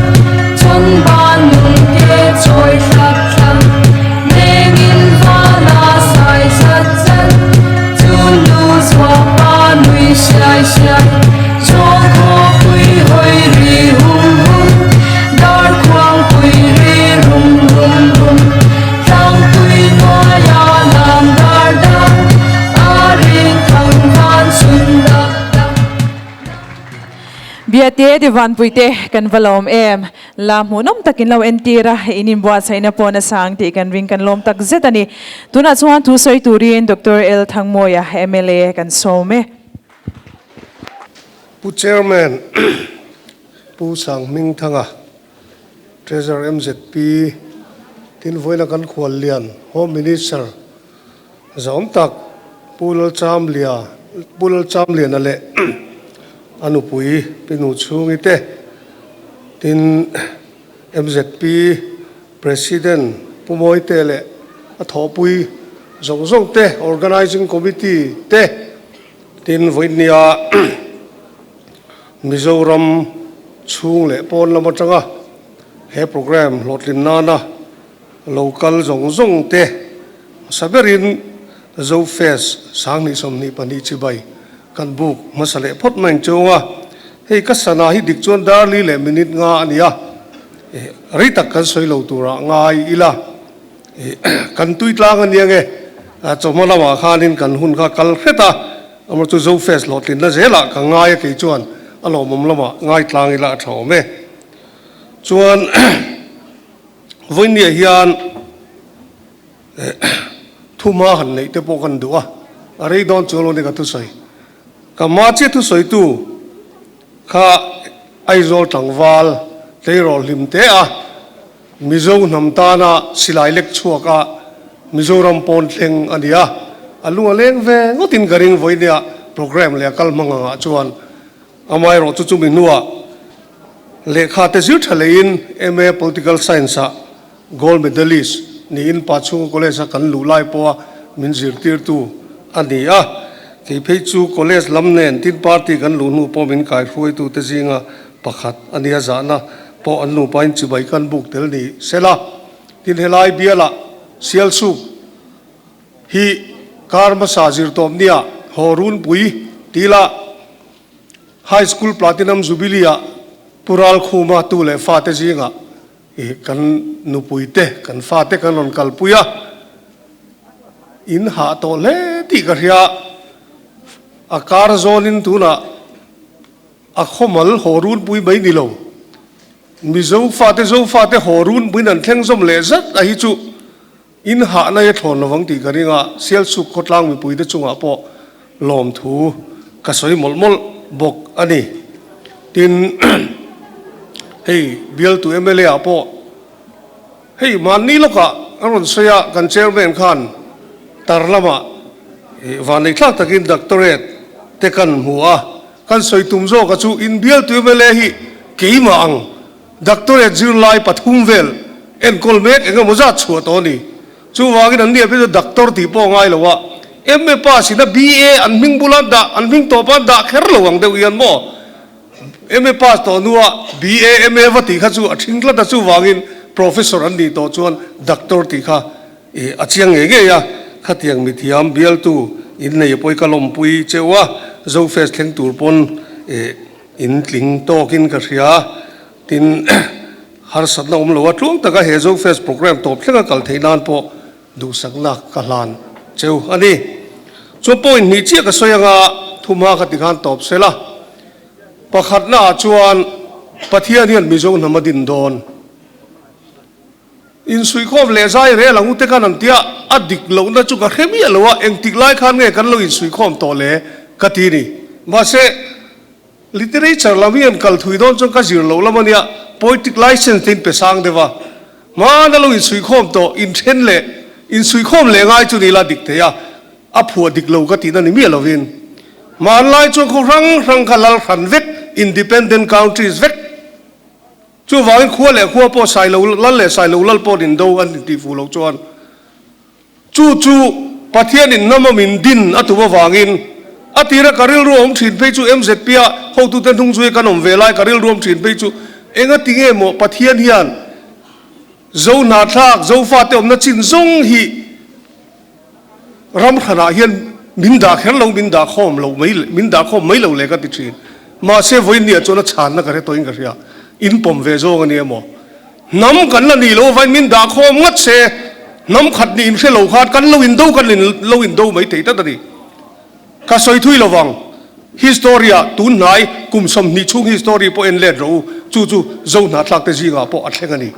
Chawn ban nung ke chawi thlap thlap Lengin vala sai zat zat Chu nu zua pa nui siai siai Zawl khawpui hawi ri hum hum Dar khuangpui ri rum rum rum Tlangpui hnuaia lam dar dar A ring thang van sun dap dap. Biate Divanpui te kan va lawm em? La hmuhnawm takin lo entir a, in inbuatsaihna pawh nasang tih kan ring kan lawm tak zet a ni. Tunah chuan thu sawi turin Doctor L Thangmawia, mla kan sawm e. Pu Chairman, Pu Sanghmingthanga, Treasurer MZP, tin vawiina kan khuallian Home Minister Zawm tak Pu Lalchamlia, Pu Lalchamliana leh a nupui Pi Nuchhungi te, tin mzp President Pu Mawite leh a thawhpui zawng zawng te, Organising Committee te, tin vawinia Mizoram chhung leh pawn lam atanga he programme hlawhtlin nana Lo kal zawng zawng te hmasa berin Zofest 2022 chibai kan buk hmasa leh phawt mai ang chunga hei ka sana hi dik chuan dar li leh minute nga a ni a, rei tak kan sawi lo turah ngai ila kan tui tlang a nia nge chawhma lamah khanin kan hun kha kal hret a, amaherawhchu Zofest hlawhtlinna zelah ka ngai a kei chuan a lawmawm lamah ngai tlang ila a tha awm e. Chuan. Vawinia hian thuma han neih te pawh kan duh a, a rei dawn chuang lo ni ka thusawi. Ka hma chiah thusawitu kha Aizawl tlangval tleirawl hlim te a, Mizo hnam tana silai lek chhuak a Mizoram pawn thleng a ni a, a lung a leng ve ngawtin ka ring vawinia programme leh a kal hmang angah chuan amaherawh chu chumi hnuah Lehkha te zir tha leiin MA Political Science ah Gold Medalist niin Pachhunga College a kan luh lai pawha min zirtirtu a ni a. Kei phei chu College lam nen tin party kan luh hnu pawh min kaihruaitu te zinga pakhat a nia zahna pawh an nupain chibai kan buk tel ni sela. Tin helai bialah Sialsuk hi kar hmasa zirtawp nia haw runpui tila. High School Platinum Jubilee-ah Pu Ralkhuma tu leh fate zingah kan nupuite, kan fate kan rawn kalpui a, in hah tawh hle tih ka hria. A kar zawnin tunah a khawmal haw runpui mai ni lo. Mizo fate, Zofate haw runpuiin an thleng zawm leh zat a hi chu in hahna hi a thlawn lovang tih ka ring a, Sialsuk khawtlang mipuite chungah pawh lawmthu ka sawi mawlh mawlh bawk a ni. Tin, hei bialtu mla ah pawh hei mahni lawkah a rawn sawi a, kan chairman khan tar lamah vanneihthlak takin doctorate te kan hmu a, Kan sawi tum zawka chu in bialtu mla hi keimah ang doctorate zirlai pathum vel enkawl mek eng emaw zat chhuah tawh a ni. Chuvangin an nia phei chu doctor tih pawh a ngai lo a, MA pass in a BA an hming bula dah an hming tawpa an dah kher lo ang deuh hian maw MA pass tawh hnua BA MA va tih kha chu a thing tlat a, chuvangin professor an nih tawh chuan doctor tih kha Ih, a chiang ngei ngei a, khatiang mithiam bialtu in nei pawh i ka lawmpui cheu a, Zofest thleng tur pawn ih in tling tawkin ka hria. Tin, harsatna awm lo a, tluang taka he Zofest programme tawp thlenga kal theih nan pawh duhsakna ka hlan cheu a ni. Chuan point hnih chiah ka sawi anga thumha ka ti khan tawp sela. Pakhatna ah chuan Pathian hian Mizo hnam a din dawn. Insuihkhawm leh zai rel ang ute khan an tia, a dik lohna chu ka hre miah lo a, engtik lai khan nge kan lo insuihkhawm tawh le ka ti ni. Mahse, literature lam hi an kal thui dawn chuan ka zir loh lam a nia, poetic license te in pe sang deuh a, hmana lo insuihkhawm tawh inthen leh insuihkhawm leh ngai chu ni la dik thei a, a phuah dik lo ka tihna ni miah lovin. Hmanlai chuan khaw hrang hrang kha lal hran vek, independent countries vek. Chuvangin khua leh khua pawh Sailo lal leh Sailo lal pawh nin do an intih fuh loh chuan chu chu Pathianin hnam a min din a tum avangin a tira ka rilru awm thin phei chu MZP a hotute hnung zui kan awm ve lai ka rilru awm thin phei chu engati nge maw Pathian hian Zo hnathlak Zofate awmna chin zawng hi Ram hranah hian min dah kher lo, min dah khawm lo mai, min dah khawm mai lo le ka ti thin. Mahse vawiinniah chuan a chhanna ka hre tawhin ka hria. In pawm ve zawng a ni emaw? Hnam kan la nih loh avain min dah khawm ngat se, hnam khat nih inhre lo khan kan lo indo kan lo indo mai thei tlat a ni. Ka sawi thui lovang. History-ah tun hnai kum 20 chhung history pawh en let rawh u, chu chu Zo hnahthlak te zingah pawh a thleng a ni.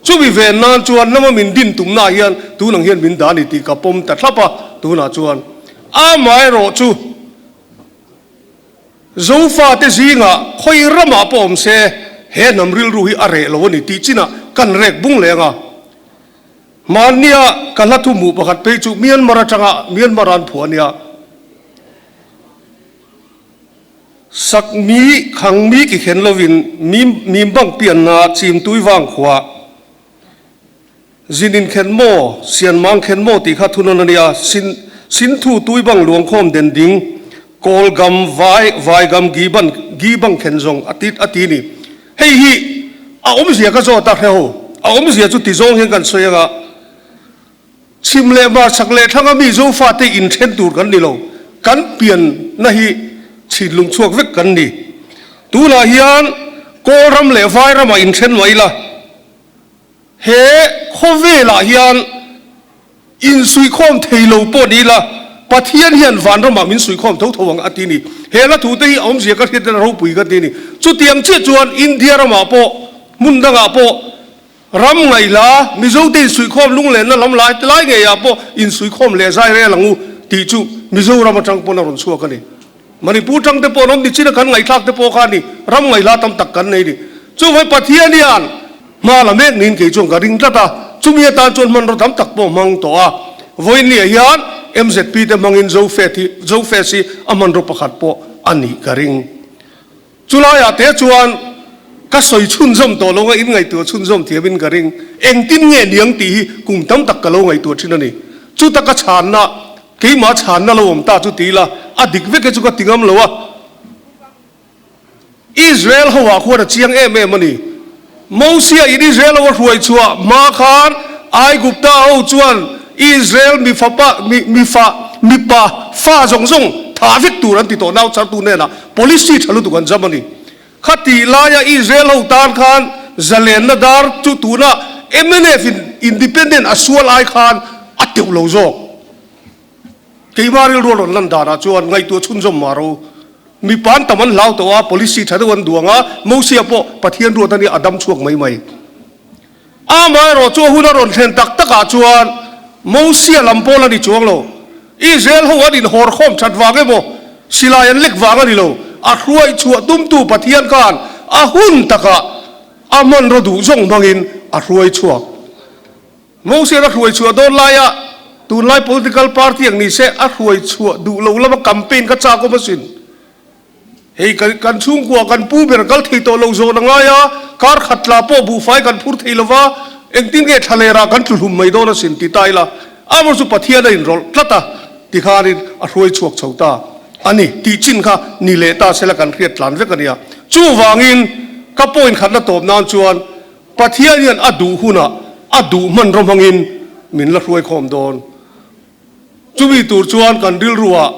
Chumi ven nan chuan lama min din tumnaah hian tun ang hian min dah a ni tih ka pawm ta thlap a, tunah chuan amaherawh chu Zofate zingah khawi ramah pawh awm se he hnam rilru hi a reh lo a ni tih chinah kan rek bung leng a. Mahnia ka hla thu hmuh pakhat phei chu Myanmar atanga Myanmar an phuah a nia. Sak mi khang mi ki khen lovin mi mim bang pianna chim tui vang khua zin in khen maw sian mang khen maw tih kha thunawn a nia. Sin sin thu tui bang luang khawm den ding kawl gam vai vai gam gi ban gi bang khen zawng a ti a ti ni. Hei hi a awmzia ka zawt a hreho, a awmzia chu ti zawng hian kan sawi anga chhim leh hmar chak leh thlanga mi Zofate inthen tur kan ni lo, kan pianna hi chhinlung chhuak vek kan ni. Tunah hian Kawlram leh Vairamah inthen mai ila, he khawvelah hian Insuihkhawm thei lo pawh ni ila, Pathian hian vanramah min suihkhawm tho tho ang a ti ni. He hla thu te hi a awmzia ka hriat hian a ropui ka ti ni. Chutiang chiah chuan India ramah pawh, hmun dangah pawh ram ngaihla Mizote insuihkhawm lunglenna lam lai lai ngeiah pawh insuihkhawm leh zai rel ang u tih chu Mizoram atang pawn a rawn chhuak a ni. Manipur tang te pawh an awm ni chin a kan ngaihthlak te pawh kha a ni. Ram ngaihla tam tak kan nei ni. Chuvai Pathian hian hma la mek niin kei chuan ka ring tlat a, chumi atan chuan hmanraw tam tak pawh hmang tawh a. Vawiinniah hian MZP te hmangin Zofet hi Zofest hi a hmanraw pakhat pawh a nih ka ring. Chulaiah te chuan ka sawi chhunzawm tawh lo nga in ngaihtuah chhunzawm thiamin ka ring. Engtin nge niang tih hi kum tam tak ka lo ngaihtuah thin a ni. Chuta ka chhanna Keimah chhanna lo awm ta chu ti ila, a dik vek e chu ka ti ngam lo a. Israel ho ah khuan a chiang em em a ni. Mosia in Israel ho a hruai chhuah hma khan Aigupta ho chuan Israel mi fapa, mi, mi fa, mipa fa zawng zawng. Thah vek tur an ti tawh nau chartu hnenah policy tha lutuk an jam a ni. Khatih laia Israel ho tan khan zalenna dar chu tuna mnf in independent a sual ai khan a teuh lo zawk. Keimah rilru a rawn lan danah chuan ngaihtuah chhunzawm mah ro. Mipa an tam an hlau tawh a, policy tha deuh an duang a, Mosia pawh Pathian ruat a nia a dam chhuak mai mai. Amaherawh chu a hun a rawn thlen tak takah chuan Mosia lam pawl a ni chuang lo. Israel ho an inhawrkhawm that vang emaw, silai an lek vang a ni lo. A hruai chhuah tumtu Pathian khan a hun takah a hmanraw duh zawng hmangin a hruai chhuak. Mosia a hruai chhuah dawn laia tunlai political party ang ni se a hruai chhuah duh lo lama campaign ka chak awm asin. Hei kan chhungkua kan pu ber kal thei tawh lo zawn a ngai a, kar khat tla pawh buhfai kan phur thei lova, engtin nge thla lerah kan tlu hlum mai dawn asin ti ta ila, amah chu Pathian a inrawlh tlat a tikhanin a hruai chhuak chho ta a ni tih chin kha ni leh ta sela kan hriat tlan vek a nia. Chuvangin ka point khatna tawp nan chuan Pathian hian a duh hunah a duh hmanraw hmangin min la hruai khawm dawn. Chumi tur chuan kan rilruah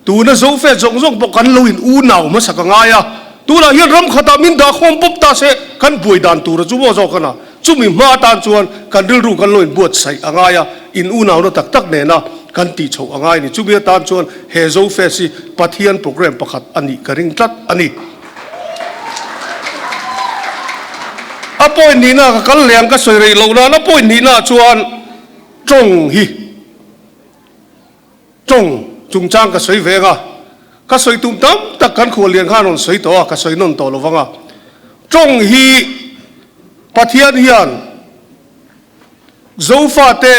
tuna Zofe zawng zawng pawh kan lo in unau hmasa ka ngai a, tunah hian ram khatah min dah khawm pawp ta se kan buai dan tura chu maw zawk a na. Chumi hma atan chuan kan rilru kan lo in buatsaih a ngai a, in unauna tak tak nena kan tih chhoh a ngai a ni. Chumi atan chuan he Zofest hi Pathian program pakhat a nih ka ring tlat a ni. A point nihna ka kal leh ang ka sawi rei loh nan a point nihna chuan tawng hi tawng chungchang ka sawi ve anga ka sawi tum tam tak kan khual lian khan rawn sawi tawh a ka sawi nawn tawh lo vang a tawng hi Pathian hian Zofate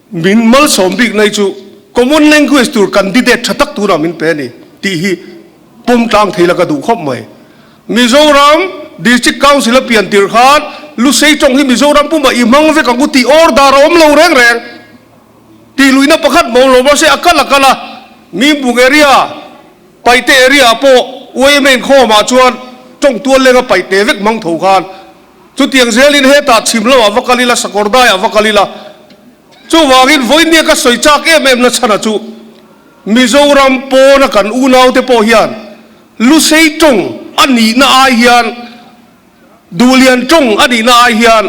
min malsawm bik nai chu common language tur candidate tha tak turah min pe a ni tih hi pawm tlang thei la ka duh khawp mai. Mizoram District Council a pian tir khan Lusei tawng hi Mizoram pumah i hmang vek ang u tih order a awm lo reng reng. Tih luihna pakhat mawm lo mahse a kal a kal a, Mimbung area, Paihte area ah pawh YMA inkhawmah chuan tawng tual lenga paihte vek hmang tho khan Chutiang zelin hetah chhim lamah va kal ila, Sakawrdaiah va kal ila. Chuvangin vawinia ka sawi chak em em na chhana chu Mizoram pawna kan unaute pawh hian Lusei tawng a nihna ai hian, Duhlian tawng a nihna ai hian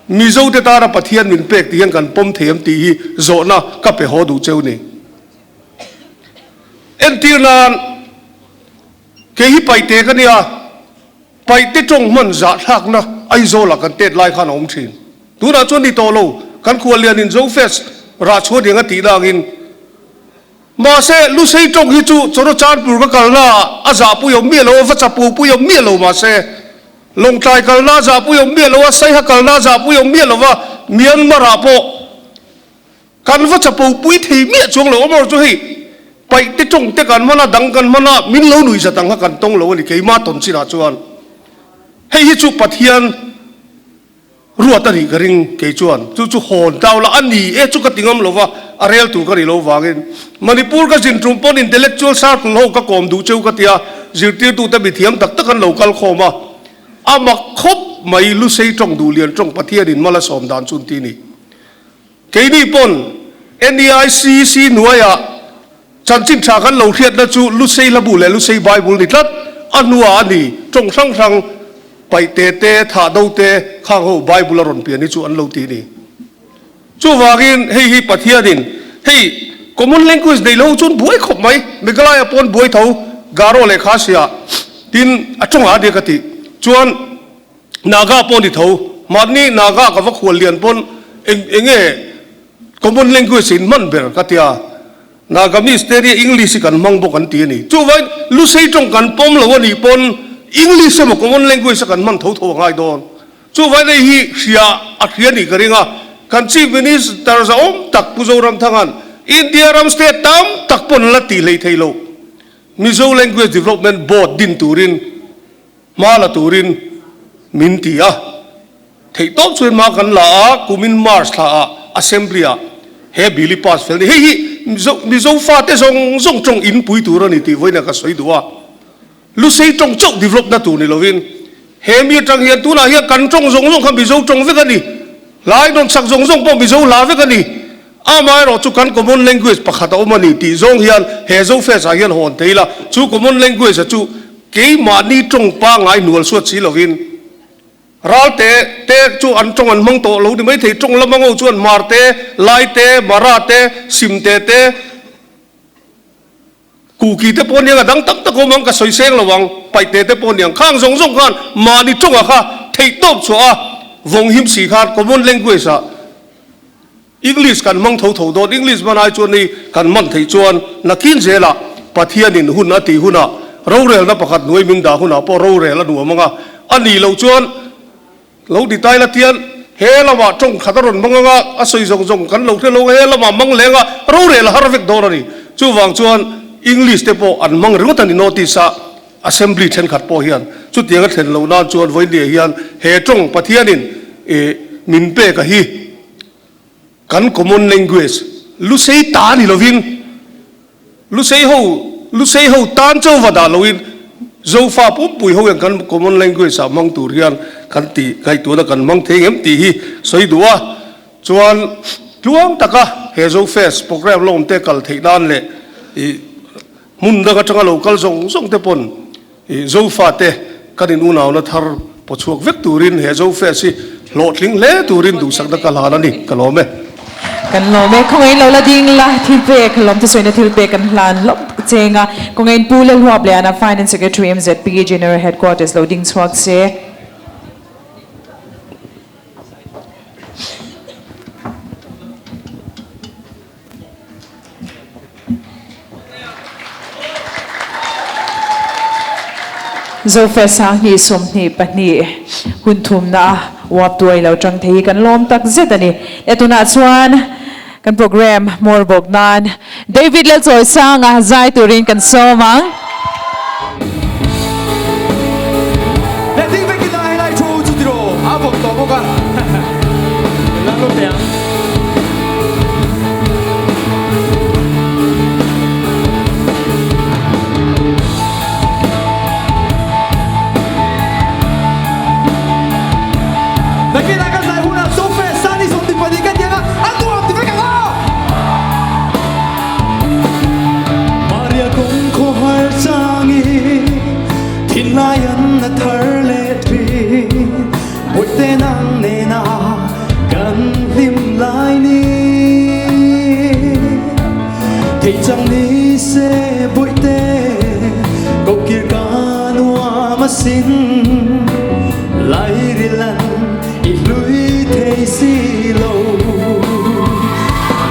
Mizote tana Pathian min pek tih hian kan pawm thei em tih hi zawhna ka pe haw duh cheu ni. Entir nan kei hi paihte ka nia. Paihte tawng hman zahthlakna Aizawlah kan tet lai khan a awm thin. Tunah chuan ni tawh lo, kan khuallianin Zofest rah chhuah ding a tih dangin. Mahse, Lusei tawng hi chu Chawrochanpur ka kalna ah a zahpui awm miah lo a, va chapo pui awm miah lo mahse, Lawngtlai kalna a zahpui awm miah lo a, Saiha kalna a zahpui awm miah lo va, Myanmar ah pawh Kan va chapo pui thei miah chuang lo awm chu hei paih te tawng te kan hman a dang kan hman a min lo nuih zat ang kha kan tawng lo a ni keimah tawn chinah chuan hei hi chu Pathian ruat a nih ka ring kei chuan chu chu hawn tau la a ni e chu ka ti ngam lo va a rel tur ka nih lo vangin Manipur ka zin tum pawn intellectual circle ho ka kawm duh cheu ka tia zirtirtute mithiam tak tak an lo kal khawm a a mak khawp mai Lusei tawng duh lian tawng Pathianin mal a sawm dan chu an ti ni. Keini pawn NEICC hnuaiah chanchin tha kan lo hriatna chu Lusei Hlabu leh Lusei Bible ni tlat a hnuah a ni. Tawng hrang hrang paihte te, thahdo te khang ho Bible a rawn pian hi chu an lo ti ni. Chuvangin hei hi Pathianin hei common language nei lo chuan buai khawp mai. Meghalaya pawn buai tho Garo leh Khasia tin a tawngah a nia ka tih chuan Naga pawh ni tho. Mahni Naga ka va khual lian pawn eng enge common language in hman ber ka tia. Nagamese te nia English hi kan hmang bawk an ti a ni. Chuvangin Lusei tawng kan pawm lo a nih pawn English emaw common language a kan hman tho tho a ngai dawn. Chuvangin hei hi hria a hria nih ka ring a. Kan Chief Minister zahawm tak Pu Zoramthanga'n India ram state tam tak pawn la tih hlei thei lo Mizo Language Development Board din turin Hma la turin min ti a, theihtawp chuan hma kan la a, kumin March thla ah Assembly ah he bill hi pass fel a ni. Hei hi Mizo Mizo fate zawng zawng tawng in pui tur a ni tih vawiin ka sawi duh a, Lusei tawng chauh develop na tur ni lovin he mi atang hian tunah hian kan tawng zawng zawng kha Mizo tawng vek a ni, hlai nawn chak zawng zawng pawh Mizo hla vek a ni. Amaherawhchu kan common language pakhat a awm a ni tih zawng hian he Zofest ah hian hawn thei ila, chu common language a chu keimahni tawng pangngai hnual suat si lovin Ralte te chu an tawng an hmang tawh lo ni maithei, tawng lama ngo chuan Hmar te, Lai te, Mara te, Simte te, Kuki te pawh aniang a dang tam tak awm ang ka sawi seng lo ang, Paihte te pawh aniang khang zawng zawng khan mahni tawngah kha theihtawp chhuah a vawng him si khan common language ah English kan hmang tho tho dawn, English hman ai chuan hei kan hman theih chuan nakin zelah Pathianin hun a tih hunah rorelna pakhat hnuai min dah hunah pawh rorel a nuam ang a, a nih loh chuan Lo ti tai la tian he lamah tawng khat a rawn hmang anga a sawi zawng zawng kan lo hre lo he lamah mang leng a rorel a har vek dawn a ni. Chuvang chuan English te pawh an hmang ringawt a ni notice a Assembly thenkhat pawh hian chutiang a thlen loh nan chuan vawinia hian he tawng Pathianin ih min pek a hi kan common language Lusei ta ni lovin Lusei ho Lusei ho tan chauva dah loin Zofa pumpui ho hian kan common language ah hmang tur hian kan tih ngaihtuahna kan hmang thei ngem tih hi sawi duh a. Chuan tluang taka he Zofest programme la awm te kal theih nan leh ih hmun dang atanga lo kal zawng zawng te pawn ih Zofa te kan in unauna thar pawchhuak vek turin he Zofest hi hlawhtling hle turin duhsakna ka hlan a ni, ka lawm e. Kan lawm e, khawngaih lo la ding la thil pek, lawmte sawina thil pek kan hlan lawp cheng a, khawngaih Pu Lalhuap leh Ana Finance Secretary MZP General Headquarters lo ding chhuak se. Zofe 20 22 hun thumna a uap tuai lo tang thei hi kan lawm tak zet a ni. E tunah chuan kan program hmawr bawk nan David Lalchawisanga zai turin kan sawm ang. Maria kawng khawhar changin thinlai an na thar leh thin Bawihte nang nena kan hlim lai ni Thei chang ni se Bawihte kokir ka nuam asin Lairilan i hlui thei si lo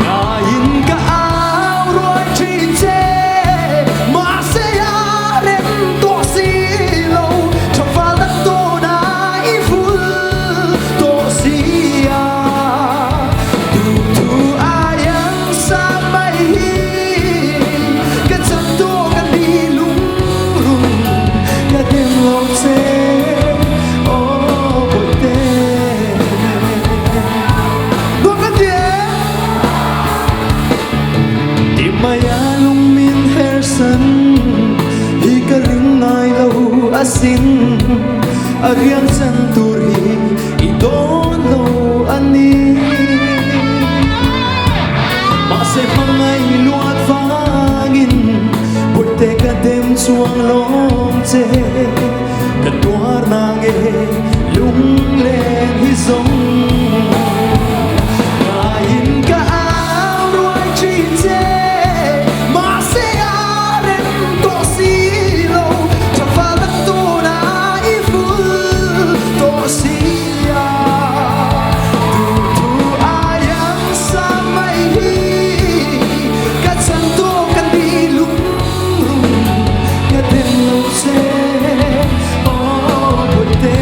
Ngaiin ka au ruai thin che mahse a rem tawh si lo Tha fal tak tawn a i vul tawh si a Duhthu aiang sa mai hi ka chak tawh ka ni lungrun ka dem lo che aw Bawihte. Nuam kan ti e! Ti mai a lung min hersan hi ka ring ngai lo asin a riang chan tur hi i dawn lo a ni. Mahse hmangaih luat vangin Bawihte ka dem chuang lawm che ka tuar na nge lunglen hi zawng ngaiin ka au ruai thin che mahse a rem tawh si lo tha fal tak tuna i vul tawh si a duhthu aiang sa mai hi ka chan tawh ka ni lungrun ka dem lo che aw Bawihte.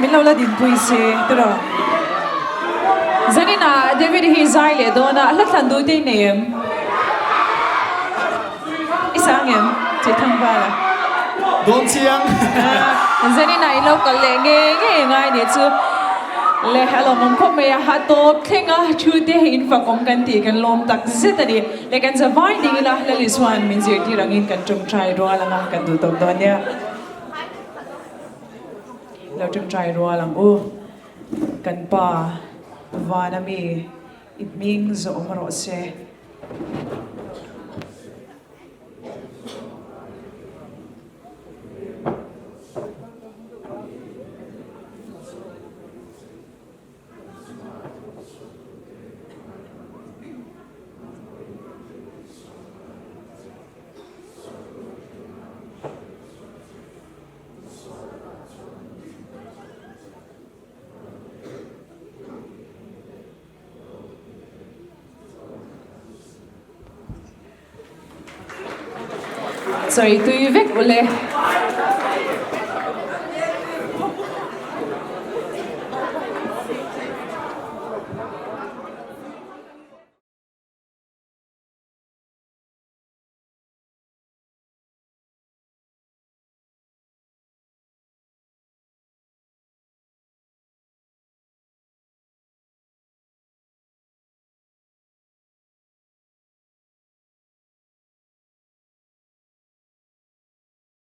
Min lo la dinpui se tiraw. Zanin ah David hi zai leh dawn a, hla thlan duh te i nei em? I sang em? Tih thang val a. Dawn chiang. Zanin ah i lo kal leh nge nge ngai nih chu. Le a lawmawm khawp mai a, a tawp thleng a thu te in fak awm kan tih kan lawm tak zet a ni. Le kan zavai ding ila Lali chuan min zirtir angin kan tawngtai rual anga kan duh tawp dawn nia. Lo tawngtai rual ang u. Kan pa vana mi i hming zawh awm rawh se. Sawi tui vek ule.